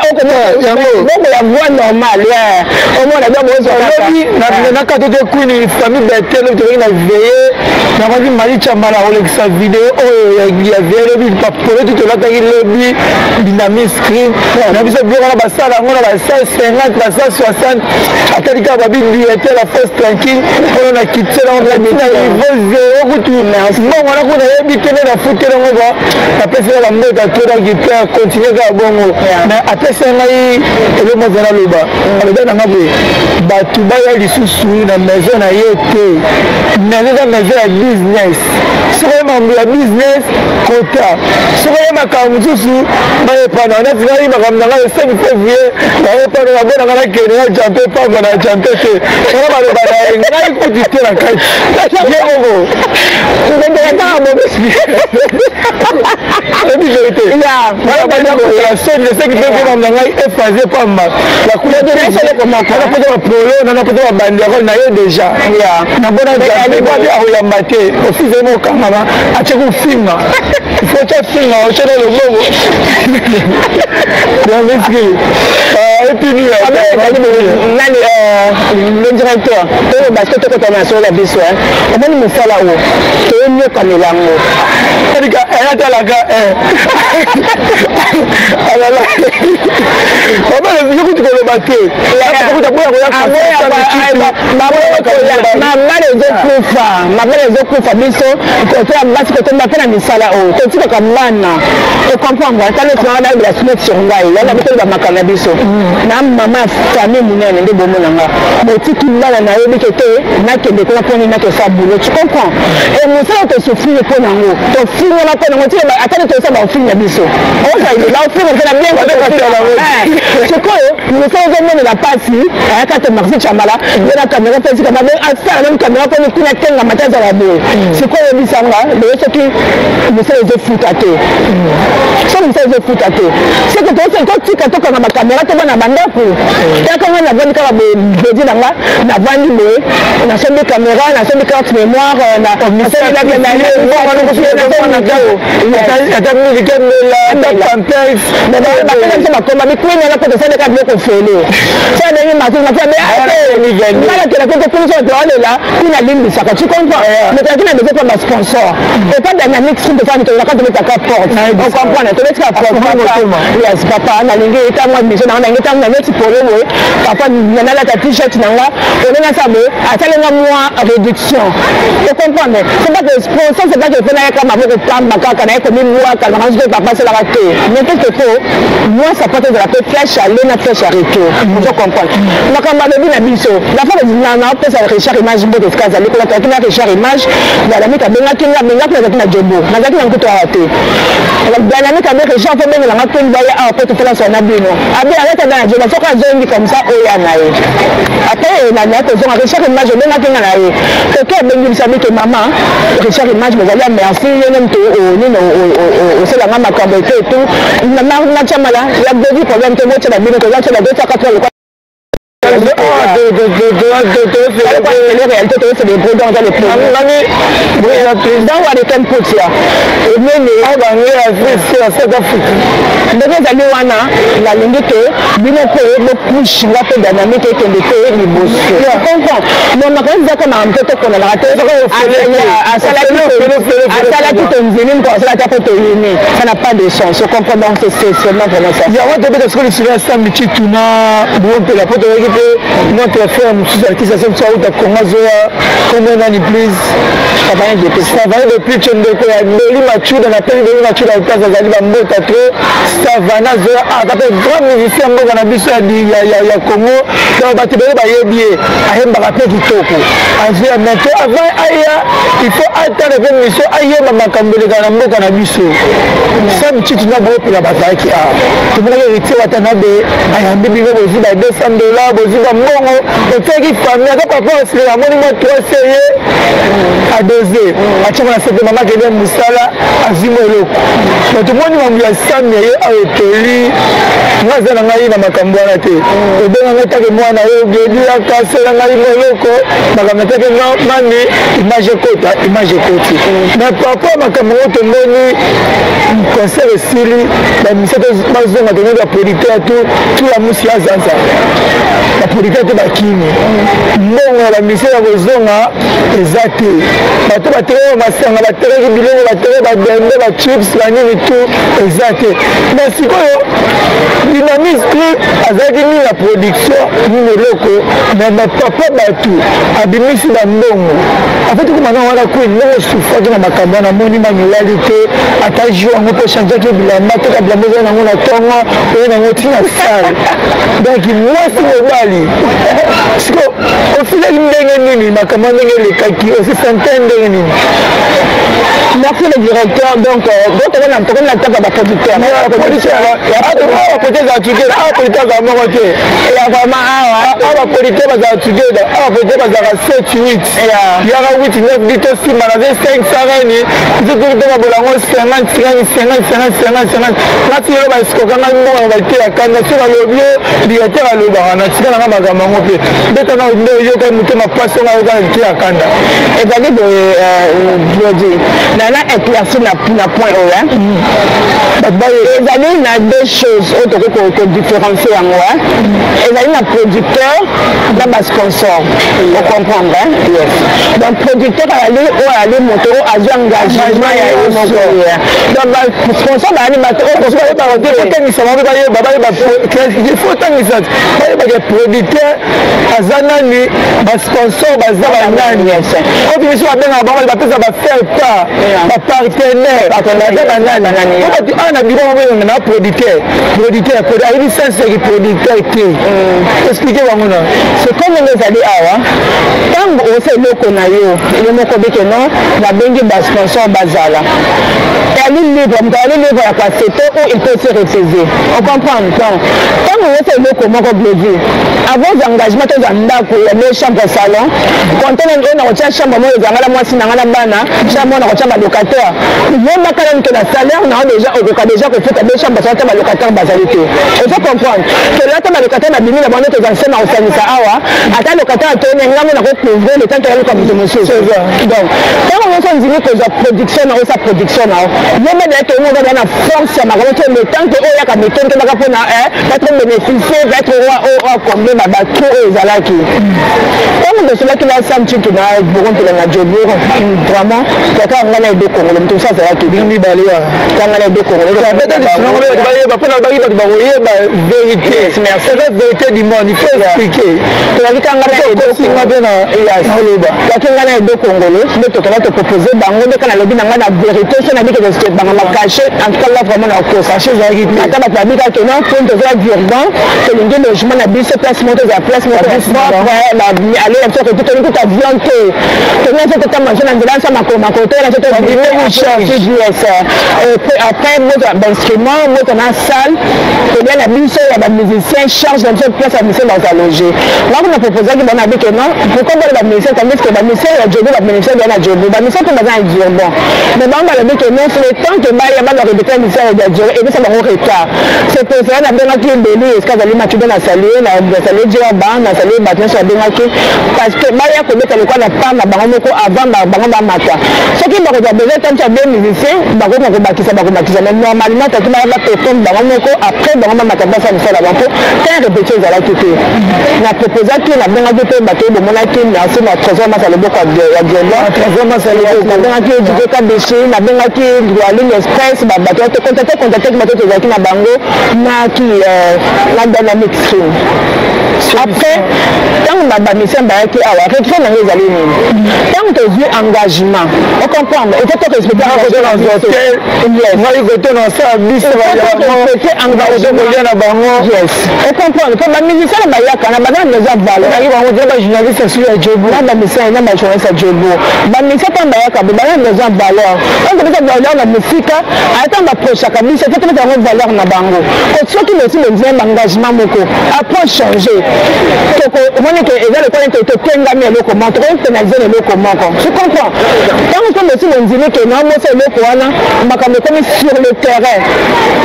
bongo ya voie normale, omona bien. Bozolobi nakati te kwini famille Betel, tokoki na veye nakoki Mali Chambala kolekisa video oyo ya veye lobi, bapolo ti tolataki lobi dynamic screen na biso, biloko wana basala yango na ba 150, ba 160. Atali kaka babi directeur la force tranquille mpona na kitela na niveau zéro kutu mbongo wana. kuna yebi te nde nafuteli yango ba napesi nga bambota to donc pe continue kaka bongo. Mais apesi ngai eloko moko naloba, aloba na nga boye: bato baya lisusu na maison na ye te. Maison eza maison ya business. Soki oye makambo ya business, kota. Soki oye makambo mosusu, bayepana. Neti ngai, makambo na ngai 5 février nayepana, nabona ngai nakende na jampe pamba na jampe te. Wana baloba na ye, ngai kuti te na kati ye moko. Oyebi vérité wana, soni le 5 février makambo na ngai efase pamba. Nakota bapolo, nanakota babanderole na ye déjà. Nabona jampe akoyamba te, ofise ye mokangama, atie kofinga. Ifo tya finga, otya na loboko yango epini. Nani le directeur oyo? Parce que tokota na solo ya biso, omoni mosala oyo toyokamela yango. Atalaka alala yokuti koloba te. Mabala ezokufa, mabala ezokufa. Biso kote ya basi kotomba mpe na misala oyo totikaka bana, ocomprendre? Ata neti nanga nayebela smet sur ngai yana biso bamakala na biso na mama ya famille monene nde bomona nga botiki bana, nayebi ke te nakende kuna mponi nakesa boulot, tu comprends? E mosala tosouffrir mpo nango, tofingama mpo nango. Tika ata nde tosala baofilme na biso, baofilme biso na bien. Sikoyo mosala ozomonela mpasi, ayaka te. Maxi Chamala ye na caméra mpe esika mabe asala meme caméra mponi kuna tengama te, azala boye. Sikoyo oyebisanga lelo, soki mosala ezofuta te, soki mosala ezofuta te, seke totika, tokanga bacaméra to bana bandako. Yaka nga navandi kaka boye, bedi na nga navandi boye, nasombi caméra, nasombi carte mémoire. Ata milike mela, ata Pampers. Bakenda biso bakoma bikwinana mpo tosaleka biloko fele so ndenge mati mati ngalakela kote kuna so toalela kuna limbisaka, tu comprends? Mais tozalaki na besoin mpo basponsor epa Dynamic Stream. Tosala tozalaka, tobetaka porte, ocomprendre? Tobetika porte papa. Yes papa, nalingi ntango mission nanga, nalingi ntango na neti polo boye papa, nalata T-shirt na nga olenge asa boye, asalenga mwa réduction, ocomprendre? C'est pas que sponsor, c'est pas que fo nayaka maboko pamba kaka naye komibwaka nanga soki papa asalaka te. Mais quelque faut moi sapato ezala mpe flèche aller na flèche ya retour, ozo comprendre? Makambo alobi na biso la fois naopesa Richard Image mbote esika azali kuna. Tozalaki na Richard Image Dynamique, abengaki nga, abengaki, nazalaki na jobo, nazalaki na nkutu awa te. Dynamique abe Richard fo bengelanga mpe baya awa mpo tosala swa na bino. Abe alata na jobo, soki azongi comme ça oya na ye. Après naya kozonga, Richard Image obengaki nga na ye toke, abengi biso, abike mama Richard Image bozali ya merci ye nde moto nini osalanga makambo ete etu na Chamala ya godi problème te. Botia na bino toza tia badotiaka to lokwa réalité toyose donc eza le président wa Rekan Potia emene ndenge ezali wana. Nalingi ke bino mpe bopush nga mpe Dynamique ekende te liboso, comprend? Bon, makambo ezaka makambo te, tokondanaka te. Asalaki tondimi, mpo asalaki apo toyini, ça n'a pas de sens, on comprend? Donc c'est seulement vraiment ça. Yango tobeta sikoyo lisolo ya Sambi Tshituna Bompela, po toyoki mpe notre frère mosusu artiste ase mosusu auta Kongo, azoya, kombo nani please? Savane Depuis. Savane Depuis tio, ndeko ya Doli Machuda. Napeli Doli Machuda place azali bambota trop. Savane azoya aza mpe grand musicien mboka na biso ya Congo, donc bato ebele bayebi ye, ayembaka mpe kitoko. Azoya, mais to avant aya, il faut atala mpe mission, ayeba makambo elekaka na mboka na biso. Sam Tshituna Boopela bazalaki awa, tomonaki Héritier Watanabe ayambi bino, bozwi ba 200 $, bozwi bambongo, otiaki famille. Ata papa osile amoni mwa 3 ye adose atiaka na sete, mama kende mosala, azwi mwa eloko. Bato moni mambo ya Sami ye awa etoli. Nga aza na ngai na makambo wana te. Obenga ngai take mwana yo gedi akasela ngai mwa eloko, makambo natake mami image ekota, image ekoti. Mais papa, makambo yango tomoni concert esili, bamisa bazonga, tomoni baproducteur tu ya musi ya Zanza, baproducteur te bakimi mbongo ya bamisa ya kozonga eza te. Bato bateleki masanga, bateleki biloko, bateleki badende, bachips, banini, tu eza te. Mais sikoyo Dynamisme azalaki nini na production nini eloko me bapapa bato abimisi bambongo afeti kuma na wana kwe ndenge osufaki na makambo wana amoni mamilali te ata jour yango mpo changeaki bilamba toka bilamba eza nango na ntongo oye nango ntina sale donc mwasi mobali siko ofilaki ndenge nini makambo ndenge elekaki osisante ndenge nini? Merci le directeur. Donc, donc, on a tata ba producteur. Awa producteur ezala together, awa producteur azala moko te. Ya vraiment awa. Awa producteur bazala together, awa producteur bazalaka 7 8 yaka 8 9 10 tosimba na 5 sareni biso bolango 50 50 50 50 50 50. Ngati lelo baesikokanga mbongo na bateya kanda so balobi yo directeur alobaka na tika nanga makambo yango mpe betana nde oyoka motema pasi onga yoka na liteya kanda. Ezali boye, Glodi, nana éclairci na point oyo. Ezali na deux choses oyo tokoki kodifférencier yango. Ezali na producteur na basponsor, ocomprendre? Yes. Donc producteur azali oyo azali moto oyo azwi engagement ya ye moko. Donc basponsor bazali bato oyo otangisa bango bayeba, bayeba, il faut otangisa bayebaka producteur aza nani, basponsor baza banani. Oyo biso babengaka bango bapesa bafaire part, bapartenaire baza banani? Po bato awa na biro bango na producteur, producteur ayebi sens yaki producteur te. Explique bango na. C'est comme ndenge ezali awa, ntango osa eloko na yo yo moko beke non, nabengi basponsor bazala, ali libre, moto ali libre ya koaccepter ou il peut se refuser, on comprendre. Donc ntango osa eloko moko, Glodi, avant engagement toza ndako ya deux chambre salon, conteneur oyo nakotia chambre moko ezanga na mwasi na nga na bana, chambre oyo nakotia balocataire. Yebaka nanu ke na salaire na yo déjà okoka déjà kofuta deux chambre salon, ta balocataire bazali te. Il faut comprendre ke lata balocataire babimi na bango, toza nsema kosangisa awa, ata locataire atoyini ngambo na kocouvrir le temps toyaluka moto mosusu. Donc ntango nyonso ondimi kozwa production na osa production na yo, yeba deya ke oza na force ya makambo te, le temps ke oyo yaka metondo baka mpona être bénéficier, être oyo combien batrou oyo ezalaki. Ntango tosolaki na Sam Tshintu na Bokompela na Jobour, vraiment kaka nga na Edo Kongolo, moto mosusu azalaki. Bino mibale wana. Kanga na Edo Kongolo. Bayeba mpona baki bato bakoyeba vérité, eza vérité du monde, il faut expliquer. Tozalaki kanga na Edosinga mpe na oloba. Tozalaki nga na Edo Kongolo nde tokenda topropose bango nde ka nalobi na ngai na vérité so nabi ke banga makashe. En tout cas là vraiment na kosa. Cachet ezalaki te. Ata bato babi kaka non, mpo toza Durban, tolingi logement na biso, place moko tozala, place moko propre, ale na biso kote, tolingi kuta avion te, tolingi biso totamba biso na nzela biso makolo makolo toyela biso. Yes. Après moto bainstrument, moto na salle tolia na biso ya bamusicien, charge na biso, place ya musicien baza loge. Nga kuna proposaki bango na bike non, pourquoi bona bamusicien, tandis que bamusicien ya Jobo, bamusicien bia na Jobo, bamusicien mpe baza na Durban. Mais bango balobi ke non, c'est le temps ke baya bana répéter musicien ya Durban epesa bango retard. C'est pour cela nabengaki Ebeli esika azali Makido, na salue, na salue Dioba, na salue bato nyonso babengaki, parce que baya kobeta lokola na part na bango moko avant bango bamata. Soki bakozwa besoin tanso ya deux musiciens, bakoka kobakisa, bakobakisa. Mais normalement taki baya baperforme bango moko, après bango bamata basala mosala bango. Te répétition ezalaki te. Na proposaki, nabengaki mpe bato oyo bomonaki. Merci na Trésor Masa Loboko ya Diemba. Nabengaki Dj Kabeshi, nabengaki Droaline Express, bato tocontacte, contacte bato tozalaki na bango naki na Dynamic Stream. Après ntango bamusicien bayaki awa, regret nango ezali nini? Ntango tozwi engagement, ocomprendre, il faut to respecter. Ngai kote na osala biso kolia na bango. Yes, ocomprendre, mpo bamusicien na bayaka na baza na besoin valeur. Bango te bajournaliste su ya Jobo. Na bamusicien na bajournaliste ya Jobo, bamusicien ntango bayaka bo baza na besoin valeur. Ntango topesa valeur na mosika, ata baprochaka biso te, topesa yango valeur na bango. Soki losi bondima baengagement moko, après change, omoni ke eza lokola nete totengami eloko moko, tokoki pénaliser na eloko moko, tu comprends? Ntango so losi bondimi ke naomosa eloko wana, makambo ekomi sur le terrain,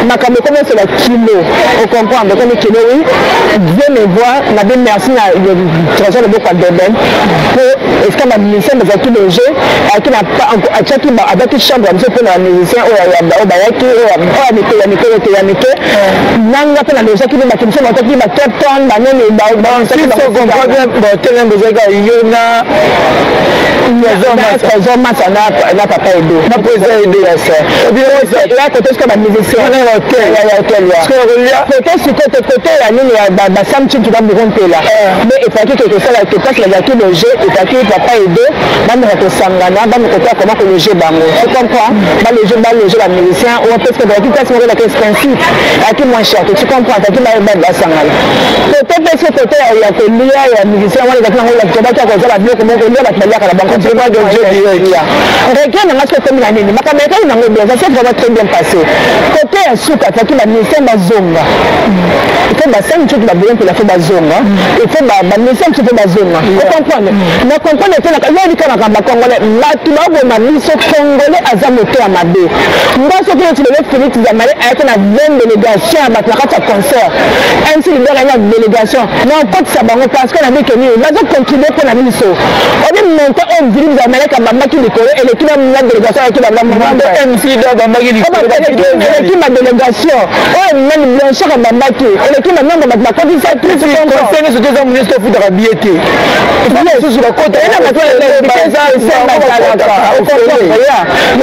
makambo ekomi osela kilo, ocomprendre? Ekomi kilo. Oui, Dieu me voit, nabi merci na Trésor Loboko ya Deben, po esika bamusicien bazalaki loge, atiaki abaki chambre ya biso mpona bamusicien oyo bayaki, oyo ya mikolo, ya mikolo te, ya mike. Nanga mpe nalozaki mpe bato mosusu bataki ba Cape Town, banini. Botele bozalaki yo na Trésor Masa na papa Edo. Na président Edo. Yes. Ya côté sikoyo bamusicien ya hotel. Ya hotel ya. Sikoyo kolia. Côté sikoyo te, côté ya nini, ya basam Tshintu, baburo mpela. Mais efaki ke kosala ke place bazalaki loge, efaki papa Edo bameka kosangana, bameka kotala comment kologe bango, tu comprends? Baloge, baloge bamusicien oyo, parce que bazalaki place moko ezalaki expensive, ezalaki moins cher, tu comprends? Ezalaki basangana côté mpe so côté ya kolia ya musicien wana, ezalaki nango tobaki ya kozala biloko moko kolia, bato baliaka na bango. Regret nanga soki ekomi na nini, makambo ekaki nango bien, ça s'est vraiment très bien passé. Côté ya suka, efaki bamusicien bazonga, il faut basali soki baboye mpela, faut bazonga, il faut bamusicien mosusu mpe bazonga. Ocomprendre na comprendre te, yoyebika makambo bacongolais, bato baboma biso. Congolais aza moto ya mabe. Nga soki neti lelo Félix Zamale ayaki na 20 délégation ya bato na kati ya concert, MC leader aye na délégation, na okotisa bango, parce que na bike nini bazocontribue mpo na biso. Obi montant oyo Philippe Zamalek abambaki likolo eleki na délégation ayaki. MC leader abambaki. Eleki ma délégation oyo nani Blanchard abambaki, eleki ma nombre bato bakotisa. Conseil nyonso toza monesi, tofutaka billet te, mosusu bakota. Bazalaka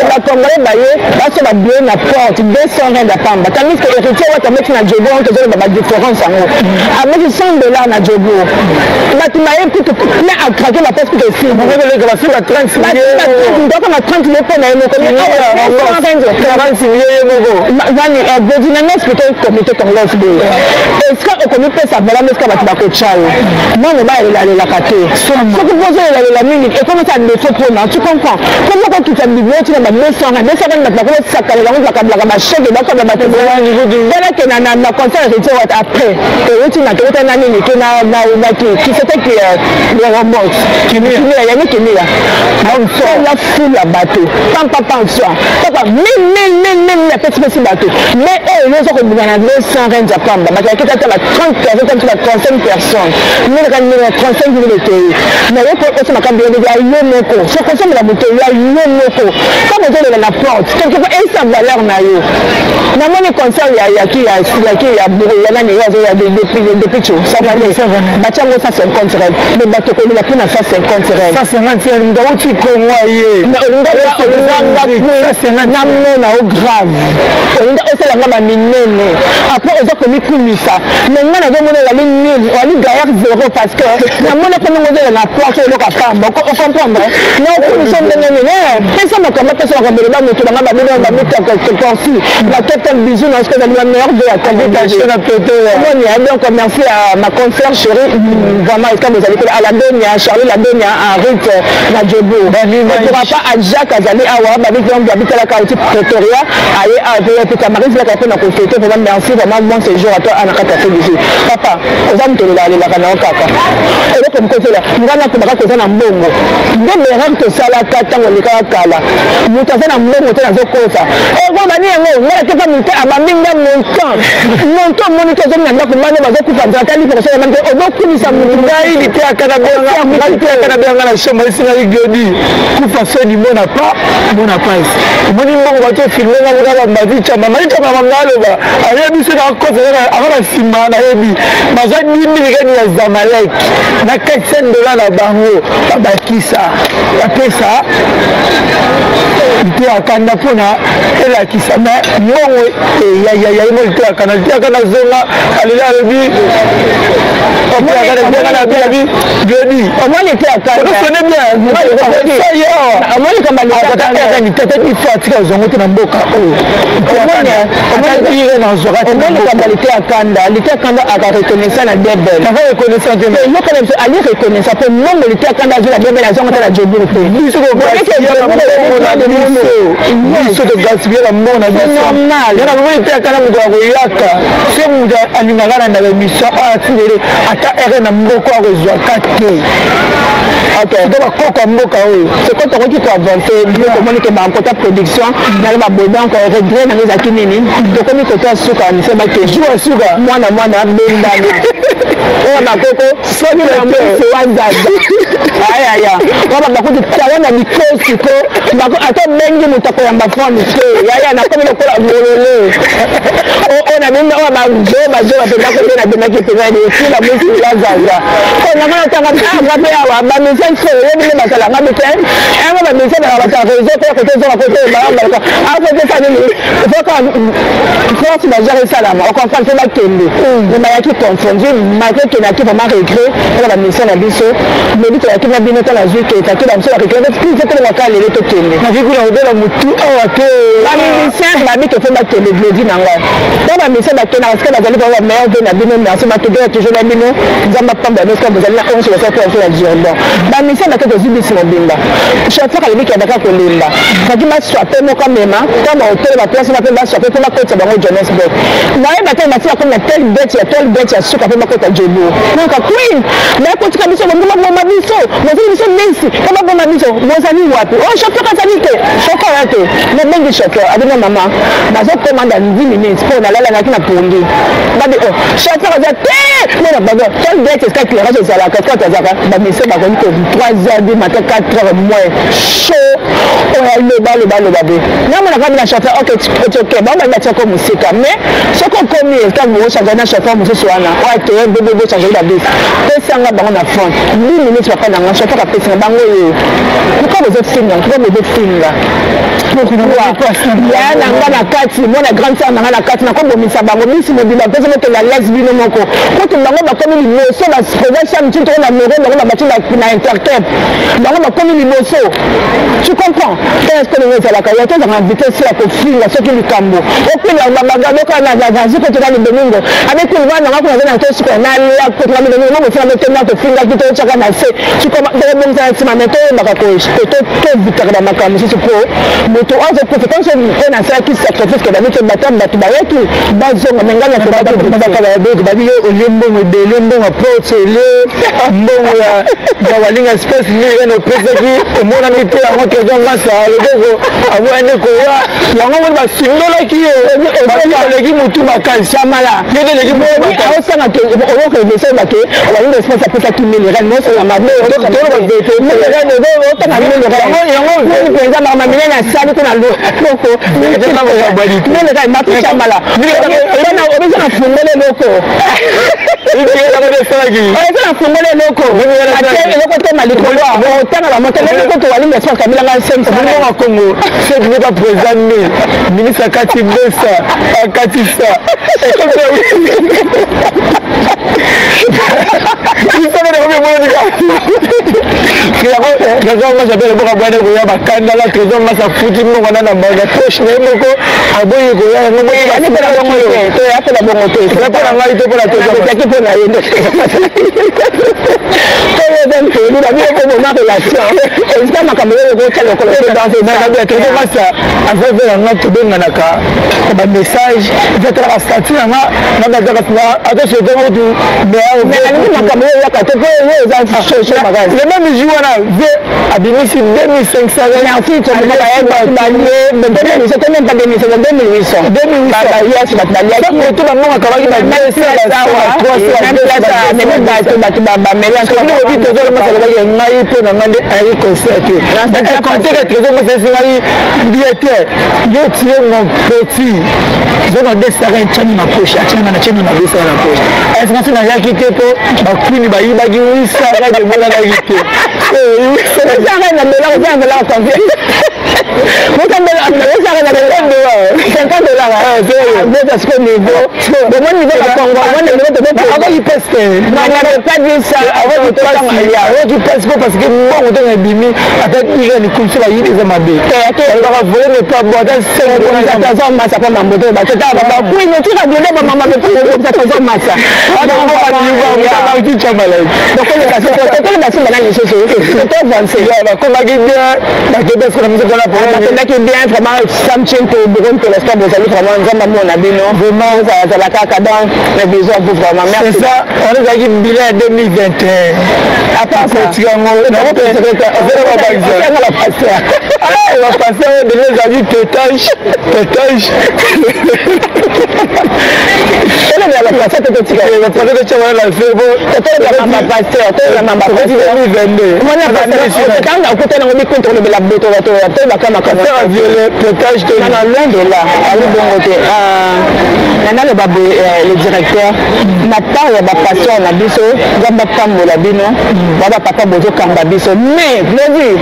bacongolais baye baso babillet na porte 200 rand ya pamba, tandis que Héritier Wata ameti na Jobo wana, tozoloba badifférence yango, ameti 100 $ na Jobo, bato baye kutu plein à craquer, bapesi kutu esili. Basuka 30. Ndoko na 30 mille mpo na ye moko. 40 mille ye moko. Nani bodi nanga expliqué comité congolaise boye, esika okomipesa valeur, esika bato bakotya yo. Mwana bayelalelaka te, soki bozoyelalela mingi, ekomisa défaut mpona, tu comprends? Po moko okita bibio tina ba 200 rand, 200 rand, bato bakomosakalela yango, bakablaka bacheke, bakabla bato. Balake na concert Héritier Wata, après euti na tokota na nini ke na ki c'était ki le robot Kimia, yangi Kimia la foule ya bato pampapansoa papa mille apesipesi bato. Mais oyo nyonso kobima na 200 rand ya pamba, bato yakita ata ba 30 personnes, ata ba 35 personnes, mineka ndenge 35 mille etoyi na ye. Po osomaka biloko ya yo moko, soki osomela moto ya yo moko, comme ozolela na porte quelque part, esa valeur na yo. Namoni concert ya yaki ya yaki ya ya nani oyo azoya depuis tio batiango 150 rand, mais bato kolela mpona 150 rand. 150 rand, moto auti Kongo ye. Olinganga namona o grave, olinga osalanga baminene, après oza komikumisa. Mais nga nazomona ezali nul, oali gaillard zéro, parce que namoni ko ndenge ozolela na porte eloko apamba. Ocomprendre na okumisa ndenge nini? Pesa makambo, pesa makambo, eloba moto banga babino bamutaka confi bakepta bisu na soki ezali bameilleur de ya. Omoni. Donc merci à ma confrère chérie, vraiment esika bozali kuna, à la Donia Charlie, la Donia Henrit na Jobo, pourquoi pas à Jacques azali awa, babitalaka auti Pretoria, aye awa pe Tamaris laka mpe na kofete. Vraiment merci, vraiment bon séjour à toi ana kati ya Félicie. Papa oza moto olelaka na yo kaka eloko mokosela nga nakobaka koza na mbongo nde berere tosalaka ntango elekaka kala. Moto aza na mbongo te, nazokosa okobani yango nga natefa moto abambi nga montant montant, omoni te, ozomi na ndako, bana bazokufa nzala, tali kosala te, ozokumisa motu. Ngai liteyaka na benga na chambre, esingai Glodi kufa soni, mona pa mona pasi, omoni mbongo bato filme nga moka bamadi camba madi camba banga aloba ayebi so nakosa aka na nsima, nayebi bazwa 10 000 kani ya Zamalek na 400 $ na bango, babakisa bapesa liteyaka nda mpona elakisa. Mais mbongo yayimo liteyaka na liteyaka na zonga alela alobi Glodi. Omoni te. Osone bien. Omoni kamba. Tata atika ozongo te na mboka oyo. Omoni kamba lite ya kanda, lite ya kanda aka reconnaissant na Debel. Aza reconnaissant te. Yokana biso ali reconnaissant mpo mbongo lite ya kanda azwi na Debel, azongo te na Jobour te. Biso togaspille na mbongo na biso. Normal. Yana bomoi te, akala moto ya koyaka so moto alingaka na ndaka émission oyo, atindele ata ere na mboka akozwaka te. To bakoko ya mboka oyo. Seko tokoki koavance, biloko omoni ke bankota production nalo baboye. Donc regret nanga ezalaki nini? Nakomi koto ya suka, mise bakende jour ya suka. Mwana mwana abendana oyo bakoko soki na mwisi wa zaza ayaya wana bakuti tawa na likosi ko ata obengi moto akoyamba fone te. Yaya, nakomi lokola bolole oyo nabenda oyo bazoba zoba mpenza kobe nabendaki mpenza esila mwisi wa zaza po nanga natanga nga mpe awa bamisien so oyebi nde basalanga bite yango. Bamisien baka bata réseau mpe kote ezonga kote balaka afotesa nini foka force majeure esalama, ocomprendre, mpe bakende. Me bayaki confondu malgré ke naki vraiment regret mpona bamission na biso. Lobi toyaki na bino ntango nazwi ke taki bamiso baregret plus tolongaka lelo tokende. Naki kuna kobela motu awa te. Bamusicien babi ke fo bakende glodi nango to bamusicien bakende parce que bazali bango bameilleur ve na bino. Merci, matodela toujours na bino. Nzambe apamba bino soki bozali na onso basala mpo biso ya Durban. Bamusicien bake, tozwi bisi mobimba. Chauffeur alobiki abaka kolemba faki baswape moko amema ntango bahotel baplace mpe baswape mpo bakotisa bango Johannesburg. Nayeba te basi bakomi na tel gate ya tel gate ya suka mpo bakota Joburg. Donc queen bakotika biso bongo baboma biso, bozali biso mesi mpo baboma biso. Bozali wapi? O chauffeur azali te, chauffeur ya te. Nabengi chauffeur, abino mama nazokoma dans 10 minutes mpo nalalanaki na pongi. Babi o chauffeur aza te mona bago tel gate esika éclairage ezalaka, esika azalaka. Bamise bakoki ko 3 heures du matin, 4 heures moins chaud oyo aloba aloba aloba be namonaka bina chauffeur. Ok, ok, bango bali batiako mosika, mais soki okomi esika bochange na chauffeur mosusu wana oyo akeye bebe bochange babisi pesanga bango na front 10 minutes. Papa nanga chauffeur apesinga bango ye. Pourquoi bozofinga? Pourquoi bozofinga? Ya na nga na kati mwana grande sœur na nga na kati nakobomisa bango bisi mobimba mpesa mokenda lese bino moko kutu. Bango bakomi liboso baprovince ya mutini toko na mero bango babati na Intercape, bango bakomi liboso, tu comprends? Est-ce que ndenge ezalaka ya tozaka na vitesse ya kofinga soki likambo okila bagadoka nazwi kotoka libeningo abekuli wana nanga kuna aza na tosuka nalia kotoka libeningo mo bofinga betena tofingaki totyaka na se tobongisa na nsima. Me toyebaka tovitaka bamakambo mosusu mpo moto azokufa comme mpo nasalaki sacrifice ke babi te bata bato bayaki bazonga me ngai. Nasebaka babi yo olie mbongo ebele, mbongo porte, olie mbongo ya Walinga Express mille opesaki emonani te. Yango Trésor Masa loboko aboyani koya yango moni basundolaki yo aleki motu makasi. Chamala eleki. Aosanga oyoka bake Walinga Express apesaki 1000 rand mosala mabe otanga 1000 rand yango mpenza makambo minene asali kuna loko 1000 rand matu Chamala obeza na fungole eloko, eza na fungole eloko eloko te na likolo otanga bamoto eloko to Walinga Express kabilanga. Mbongo Congo soki président ne ministre akati besa akatisa isabene. Trésor Masa mpe loboka bwana koya bakandala. Trésor Masa afuti mbongo na na poche na ye moko, aboyi koya yango. Mpona bongo te. Mpona ngai te, mpona Trésor mpo na ye toyeba mpeli babilo koboma relation esika makambo oyo ekotya lokolo. Trésor Masa aza ve na nga, tobenganaka na bamessage, ezatalaka statut na nga nga atosete kutu. Alingi makambo oyo eyaka te mpo oyo eza chaud makasi. Le même jour wana ve abimisi 2500. Merci, balie 2800, même pas 2500, 2800. 2800 bato baliaki. Moto bango akabaki. Bato bato bameli. Trésor Masa alobaki ngai mpo na ngai nde ayi concert te. Compte Trésor Masa esi ngai billet te. Yo tie mon petit zonga desaka etiani na poche, atianga na tiani na desaka na poche. Est-ce nayaki te mpo bakwini bayibaki wisaka emonanaki te? Wisaka na dollar, oza na dollar combien? Wisaka na $50 bota siko niveau bomoni niveau ya Congo, omoni niveau. Akoki peste. N'avait pas dit ça. Akoki peste po parce que mbongo ntongo ebimi ata déjà likumso bayibi eza mabe. Balobaka voler n'est pas bon ata. Trésor Masa mpo mambo te bato ta bakwini otika biole bamama Trésor Masa. Tokoli basimba na lisusu to avance. Bakomaki bien, bakebe sikola miso tona. Bakendaki bien vraiment. Samchin to buron pour l'instant bozali vraiment Nzambe amona bino vraiment ozala kaka. Donc mes bisous à vous vraiment, merci. C'est ça, on ezalaki bilan ya 2021. À part ça tika yango bapasteur oyo deja ezalaki totage totage. Bapasteur te, totika totolobela bapasteur, tolobela bapasteur. Ntango okutana yango bikonte kolobela boto, tolobaka makambo non, loin de là, ali bongo te. Naloba boye, le directeur, na part ya bapasteur na biso, Nzambe apambola bino, ba bapapa bozokamba biso. Mais Glodi,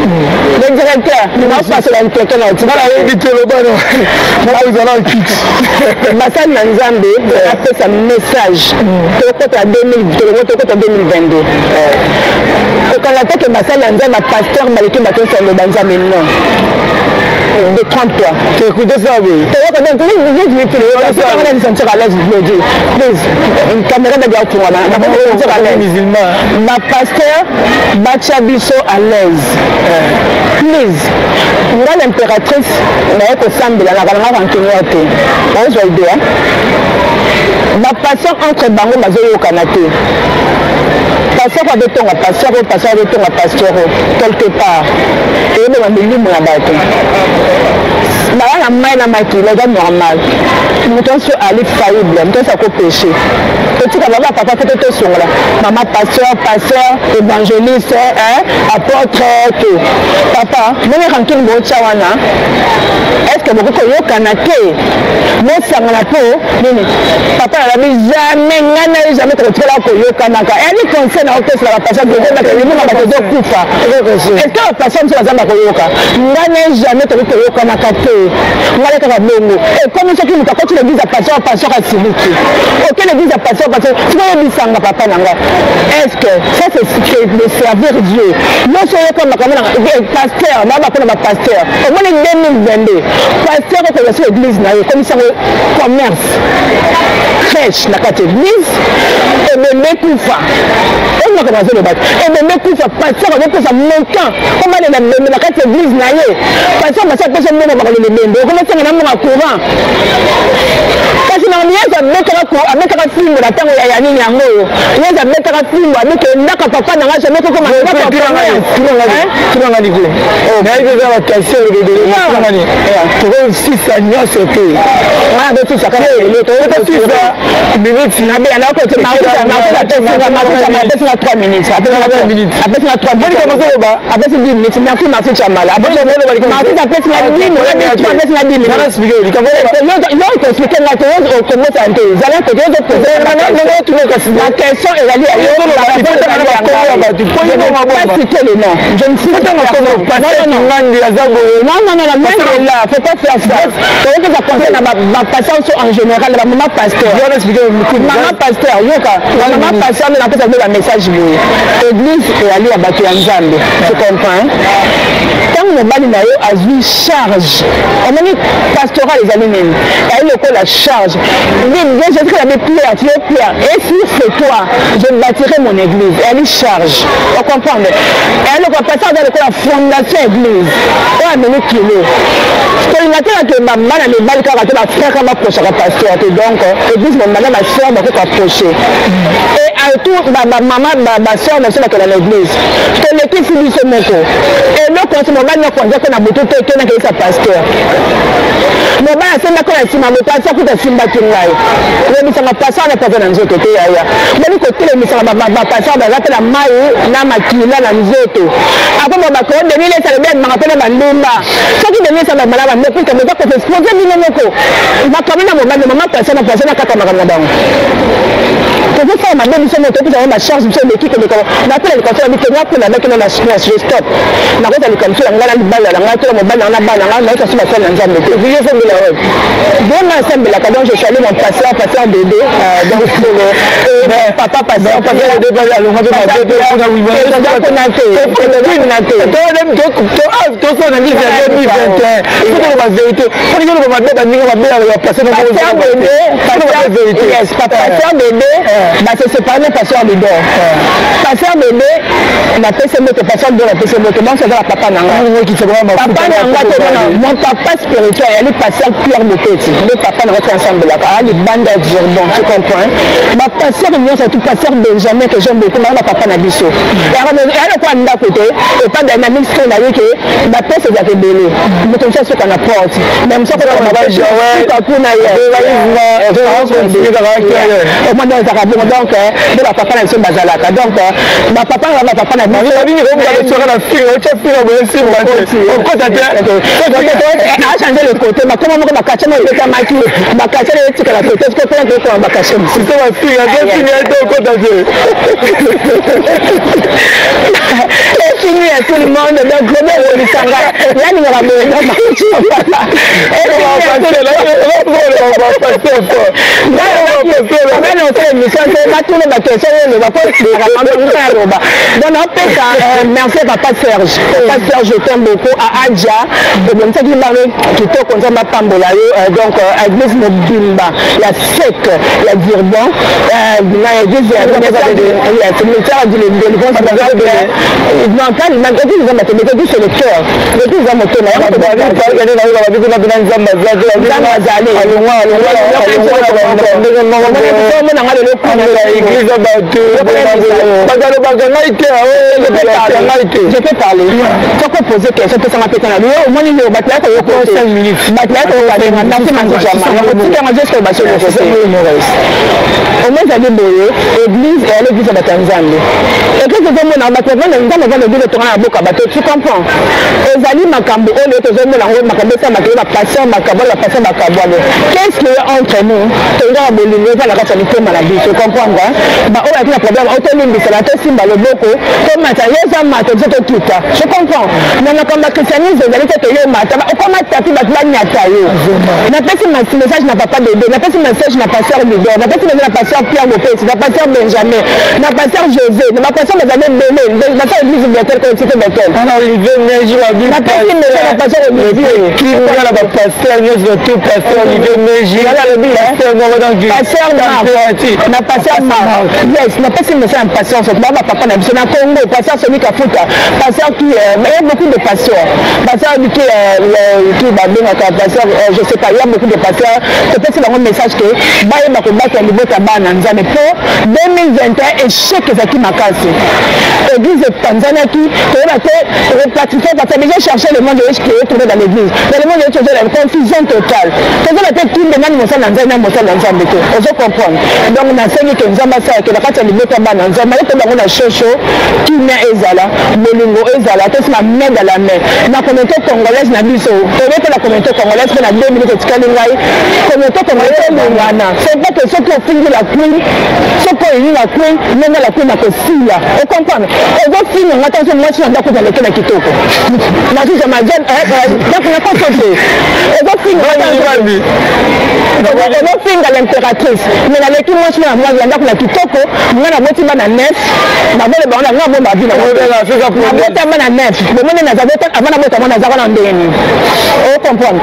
le directeur, naopasola nkeke na otiayebi te, lobana ozala kiti. Basali na Nzambe, apesa message. Tokota 2000, tokota 2022. Kokanga te ke basali ya Nzambe, bapasteur baleki bato nyonso aloba Nzambe. Non, détrompe-toi. Écoutez ça, oui. Sentir à l'aise, Glodi. Please, caméra de sentir à l'aise. Musulman. Bapasteur batia biso à l'aise. Please. Nga l'impératrice naye kosambela naka nanga rancunière te. Ozwa idée. Bapasteur entre bango bazoyokana te. Pasteur azotonga pasteur oyo, pasteur azotonga pasteur oyo. Quelque part eyebema milimo ya bato baya na mai na makila. Eza normal, moto nyonso ali faillible, moto nyonso akopécher. Totika baba papa te, tosongola mama pasteur, pasteur, évangéliste, apôtre te. Papa, ndenge rancune bootya wana, est ce que bokoki koyokana te, bosangana mpo nini? Papa nalobi jamais, ngai na ye jamais tokotikala koyokanaka. Eyali conseil na opesela bapasteur, limonga bato ezokufa. Est ce que bapasteur mosusu baza bakoyoka? Ngai na ye jamais tokoki koyokanaka te. Ngai kaka bongo ekomi. Soki moto akoti l'église ya pasteur, pasteur asiliki, oke l'église ya pasteur, pasteur soki oyebisanga papa na nga, est ce que ça, c'est de servir Dieu? Nyonso oyoka makambo na pasteur, baa bapona bapasteur. Omoni 2022, pasteur okozwa so église na ye, ekomisango commerce, crèche na kati église. Ebembe kufa, oyo makambo azoloba te. Ebembe kufa, pasteur azopesa montant mpo balela bembe na kati église na ye. Pasteur basi apesa mbongo, bakolela ebembe, okomosenga na mbongo ya courant. Kasi na Yesu abetaka fimbo na ntango ya nini yango oyo. Yesu abetaka fimbo, abeke ndaka papa na nga jamais kokoma. Tunanga liko nayebi eza baquestion ebele, tokosisa nyonso te. Tosisa kaka tosisa minute. Apesinga 3 minutes, apesinga 3, apesi 10 minutes. Merci, merci Chamala. Martin apesinga 10 minutes, apesinga 10 minutes. Yo okoexpliquer nga te, okomota te, zala kote la question ezali ya yo. Pas citer le nom, je ne cite personne. Non, non, non, même là, faut pas faire ça. Toyokeza conseil na bapasteur so en général, na bamama pasteur. Mama pasteur, yoka, mama pasteur nde napesa bino bamessage boye. Église eyali ya bato ya Nzambe, tu comprends? Ntango mobali na yo azwi charge, omoni pastoral ezali nini? Eyali lokola charge. Jésus abi Pierre, tu es Pierre et sur c'est toi je bâtirai mon église. Eyali charge, ocomprendre? Eyali lokola pasteur aza lokola fondation église oyo amemi kilo. Tolinga te bato bana mibali kaka te, bafrère kaka baprochaka pasteur te. Donc église momana, basœur bakoki approche et autour bamama, basœur na biso bakenda na église. Tolekisi biso moko eloko nyonso. Mobali nakonza ko na butu te, ekenakeyisa pasteur. Mobali asembaki na nsima moto asi akuta asimbaki ngai, oyebisanga pasteur wana paza na nzoto te. Yaya, boni kotelemisaka bapasteur baza mpe na mai na makila na nzoto. Akoma bako Denis Lesa alobi abimaka mpe na bandumba. Soki Denis Lesa bamala bambe, puisque boza koexposer bino moko makambo na mobali, mama pasteur na pasteur na kaka makambo na bango. Tozosala mabe biso moko, topesa bango bacharge. Biso eleki koleka. Napela likambo na bikenge apela nakende na je stop. Nakozala likambo so na ngai na libala na ngai to na mobali na ngai na bana na ngai, nayoka so basali na Nzambe te. Osambela wapi? Bonga asambelaka. Donc je salue mon pasteur, pasteur Dédé, donc papa pasteur. Pasteur Dédé alonga mpe mabe kuna te, kuna te. Tosala na 2021, sokoloba vérité, soki oloba mabe, baninga mabe ya pasteur. Pasteur Dédé, yes, pasteur Dédé. se séparer na pasteur Lidor. Pasteur Bébé napesi mbote, pasteur Lidor napesi mbote, banso aza papa na ngai. Papa na ngai tomona mon papa spirituel yali pasteur Pierre Bopeti, nde papa na ngai ti ansambelaka aa libanda ya Durban, tu comprends? Bapasteur nyonso tu, pasteur Benjamin que j'aime beaucoup, bango bapapa na biso. Eya lokola ndako te, epa dynamique stone aye ke bapesa ezalaka ebele, moto mosusu asuka na porte, mais mosusu akosuka kuna ye omoni ezalaka bongo. Donc nde bapapa na biso bazalaka, donc bapapa na bapapa na biso achange le côté, bakoma moko bakatie moko ebetamaki, bakatie na etikala côté soki mpona tokoma bakatie mosusu. Efini ya tout le monde, donc vraiment ekolisanga nalingaka boye. Nga osala émission te, batuna baquestion oyo oloba po aloba. Donc naopesa merci papa Serge, papa Serge, je t'aime beaucoup. A Adja ebongisaki bango kitoko, Nzambe apambola yo. Donc église mobimba ya sec ya Durban, na église ya délivrance, église eza bato, église c'est le cœur, l'église eza motema. Nzambe azali omonanga lelo. Église, bato bazalobaka ngai te, ngai te. Je peux parler, soko pose question, pesanga mpe tana yo omoni yo bato ya koyoka, bato ya koyoka. Merci Manzojama, otikanga jusque basoloko te. Omoi ezali boye, église eyali église ya bato ya Nzambe. Église ezomona bato bavanda, Nzambe avanda église etonga na boka bato, tu comprends? Ezali makambo oyo tozomona yango, makambo esamaka yo bapassion bakabwana, bapassion bakabwana. Qu'est-ce qu'il y a entre nous? Tolingaka bolingo eza na kati ya mitema na biso, comprendre? Baoyo ayaki na problème oyo, tolimbisana, tosimba loboko, tomata. Yo eza mata, biso tokita, je comprends. Na makambo ya christianisme ezali te ke yo mata, okoma tapi, bato banyata yo. Napesi message na papa Bebe, napesi message na pasteur Lidor, napesi message na pasteur Pierre Bopesi, na pasteur Benjamin, na pasteur José, na bapasteur bazali ebele, pasteur église Betel, cité Betel. Olivier Meji. Napesi message na pasteur Olivier. Kinga na bapasteur nyonso, tout pasteur Olivier Meji. Pasteur Mark, na pasteur Mark, yes. Napesi message na pasteur soki baa bapapa na biso na Congo, pasteur Soni Kafuta, pasteur qui, il y a beaucoup de pasteurs, pasteur qui, qui babengaka pasteur, je sais pas, il y a beaucoup de pasteurs. Topesi bango message ke bayeba kobata libota bana Nzambe, mpo 2021 échec ezalaki makasi, église epanzanaki, toyeba te repartition, parce que déjà chercher le monde qui est trouvé dans l'église, dans le monde est toujours la confusion totale. Tozoba te kimbe nani mosala na Nzambe, nani mosala na Nzambe te, ozo comprendre? Donc nasengi ke Nzambe asalake na kati ya libota bana Nzambe, aye to bango na shosho, kimia ezala, bolingo ezala, tosima main dans la main na communauté congolaise na biso. Toyebi mpe na communauté congolaise mpe na 2 minutes etikali ngai, communauté congolaise elingana. C'est pas que soki ofingi la queen, soki olingi la queen, ndenge la queen akosila, ocomprendre? Ozofinga nga ntanso mwasi na ndako ozaleke na kitoko, nazozama ndako na koso te. Ozofinga l'impératrice, mais naleki mwasi na mwasi ya ndako na kitoko. Nga naboti bana neuf, nabole bango na nga bomba vi, nabota bana neuf. Bomoni avant nabota mwana azaka na ndenge nini, ocomprendre?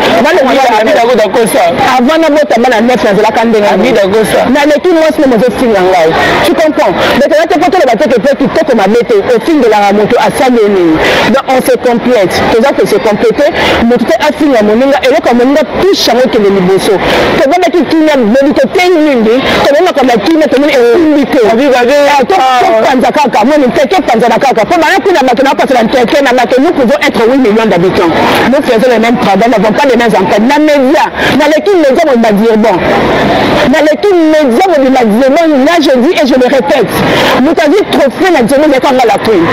Avant nabota bana neuf, nazalaka ndenge naleki mwasi nde mozofinga ngai, tu comprends? Donc eza te po toloba te ke mpe kitoko mabe te, ofingelaka moto asali yo nini? Donc on se complète, toza ko se compléter. Moto te afinga moninga, eloko ya moninga touche yango ekende liboso. Tobandaki kimia boli, totei mingi, tomoni makambo ya kimia, tomoni esimbi te, topanza kaka moni nteke, epanzana kaka mpo bana kuna bato nakopasela nteke na bato. Nous pouvons être 8 millions d'habitants, nous faisons le même travail, n'avons pas les mêmes emplois na média. Naleki média mobima Durban, naleki média mobima Durban. Là je dis et je le répète, moto azwi trophée na Durban ezalaki nga la queen.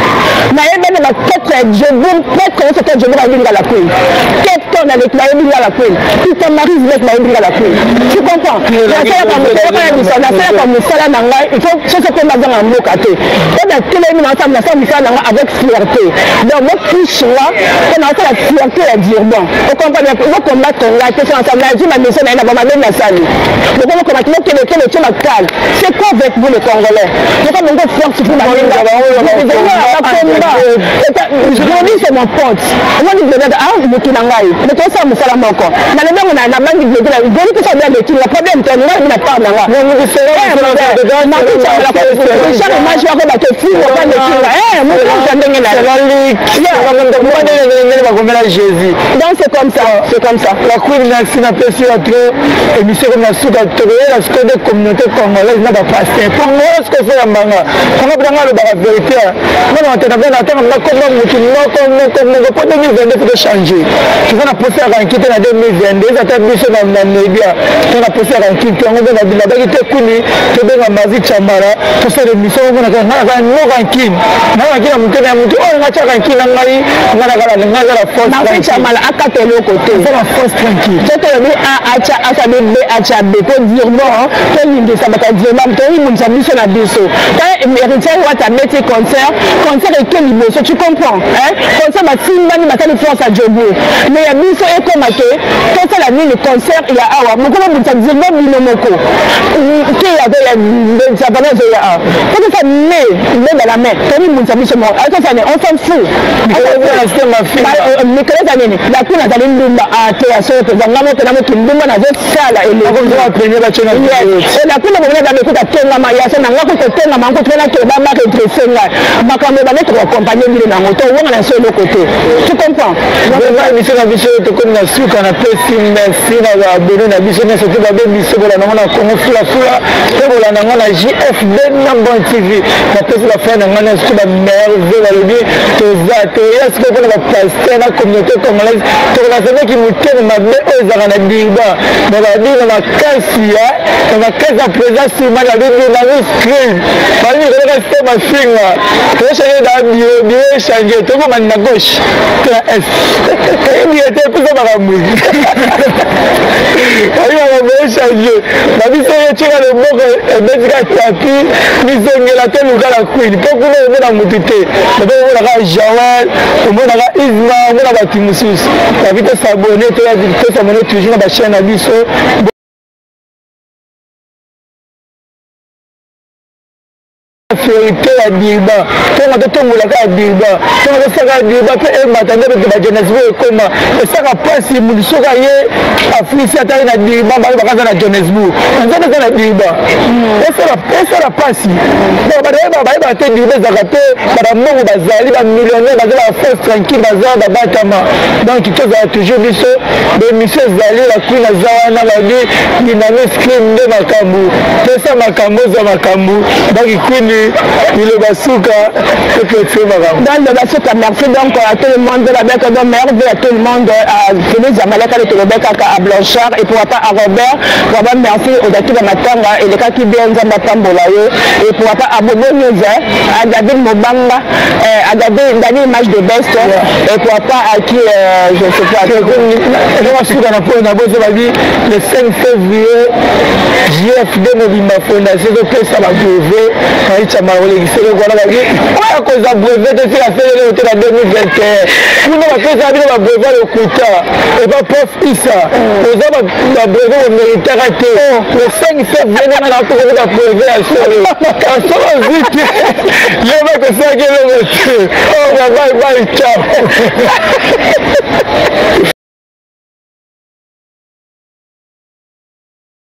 Nayebani baprêtre ya Joburg, prêtre nyonso te Joburg ayebi nga la queen. Cape Town naleki, bayebi nga la queen. Pietermaritzburg bayebi nga la queen, tu comprends? Nasalaka mosala na ngai, il faut soso mpe bazanga mboka te mpo natelemi, nasala mosala na ngai avec fierté. Donc bofiche nga mpo nasala fierté ya Durban, ocomprendre? Bocombattre ngai te, so nasala nazwi bamission na ye na bamabe nasali. bokomaki bokende te botie bakale. C'est quoi avec vous les Congolais? Pourquoi bongo force pour baninga bakomba? Glody, c'est mon pote. Omoni Glody, ah, motu na ngai, mais tosala mosala moko, nalobi yango nabangi Glody. Glody tosa bien leki nga problème te, ngai na part na nga. Richard Image wako bato efingo pa leki nga motu ya ndenge na bakomela Jésus. Donc c'est comme ça, c'est comme ça. La Queen, merci, napesi yo trop. Émission comme na suka, tokoyela sikoyo de communauté congolaise na bapasteur congolais. Sikoyo fo yambanga kanga mpena alobaka vérité. Nga na matena mpe natanga nakomba motu moko moko moko mpo 2022 faut tochange. Toza na posa ya rancune te na 2022. Eza ta biso na média to na posa ya rancune te. Yango mpe nabaki te kuni tobenga Mazi Chambala, tosala émission moko. Nga nakala no rancune na rancune na motu na motu oyo nga tia rancune na ngai. Nga nakala, nga aza la force. Martin Chamala akata eloko te. Eza la force tranquille. So tolobi A atya A, sabi B atya B, po Durban tolingisa bato ya Durban, toyibundisa biso na biso. Héritier Wata abeti concert, concert eke liboso, tu comprends hein? Concert basimbani, basali force ya jobu, mais ya biso ekoma ke tosala nini? Concert ya awa mokolo obundisa Durban, bino moko te ya savana ezoya awa po tosa me beba la main, tomibundisa biso moko. Atosani, on s'en fout. Mikolo eza nini? La Queen azali ndumba te ya solo mpenza. Nga moko na moki ndumba nazosala. Eleki La Queen bomona eza bekuta tongama ya so na nga kotongama yango tona ke babaredresse ngai makambo ebande, tokoaccompagne bino nango, towonga na so eloko te, tu comprends? Vraiment, émission na biso tokomi na suka. Napesi merci na baabonné na biso nyonso te babe biso bolanda yango na Congo Fulafula mpe bolanda yango na JFB Number TV. Napesi bafrère na ngai nyonso te bamerveille. Balobi toza toya sikoyo mpona bapasteur na communauté congolaise. Tokolazanaki motema mabe oyo ezalaka na Durban me babi na makasi na makasi ya président Sima. Babi dynamique screen, babi koleka se mafinga. Tochange na bio bio, échange tokoma na gauche to na est, toyebi ete epesa makambo, babi makambo échange. Babiso ye tika loboko ebetika tapi mizongela, toluka na Queen mpo kuna omona motu te. Bape omonaka Joel, omonaka Isma, omona bato mosusu. Babi tosabone, tosabone toujours na bachaîne na biso. Fierté ya Durban, ntongo totongolaka ya Durban, ntongo tosaka ya Durban mpe emata nde bete bajohannesburg ekoma. Esaka mpasi motu soki aye aflisi atali na Durban, bayo bakaza na Johannesburg, nzambe eza na Durban. Esala mpasi, bato bayebaka te Durban ezalaka te. Bambongo bazali, bamillionnaire baza, baforce tranquille baza, babatama. Donc tozala toujours biso, bémission ezali, la Queen aza wana. Babi dynamique screen nde makambo, pesa makambo, ozwa makambo. Donc Queen, liloba suka, toclôture makambo. Donc liloba suka, merci donc à tout le monde babeka. Donc merveille à tout le monde, à Félix Zamaleka le tolobe kaka, à Blanchard et pourquoi pas à Robert. Vraiment merci odaki na matanga elekaki bien, Nzambe atambola yo. Et pourquoi pas à Bobo News, à David Mobanga, à David Dani Image de Best, et pourquoi pas à qui, je sais pas. Eloko suka na mpo na bozo, babi le 5 février JFD mobimba fondation ezopesa babrevet. Naitama kolekisa eloko wana, babi oyo akozwa brevet te tika selele te na 2021. Kuna bapesa bino babrevet lokuta epa prof Isa, oza babrevet boméritaka te. Le 5 février ndenge na tokoki babrevet ya solo asolo ozwi te, yo bakosalaki eloko te. Bye bye, ciao.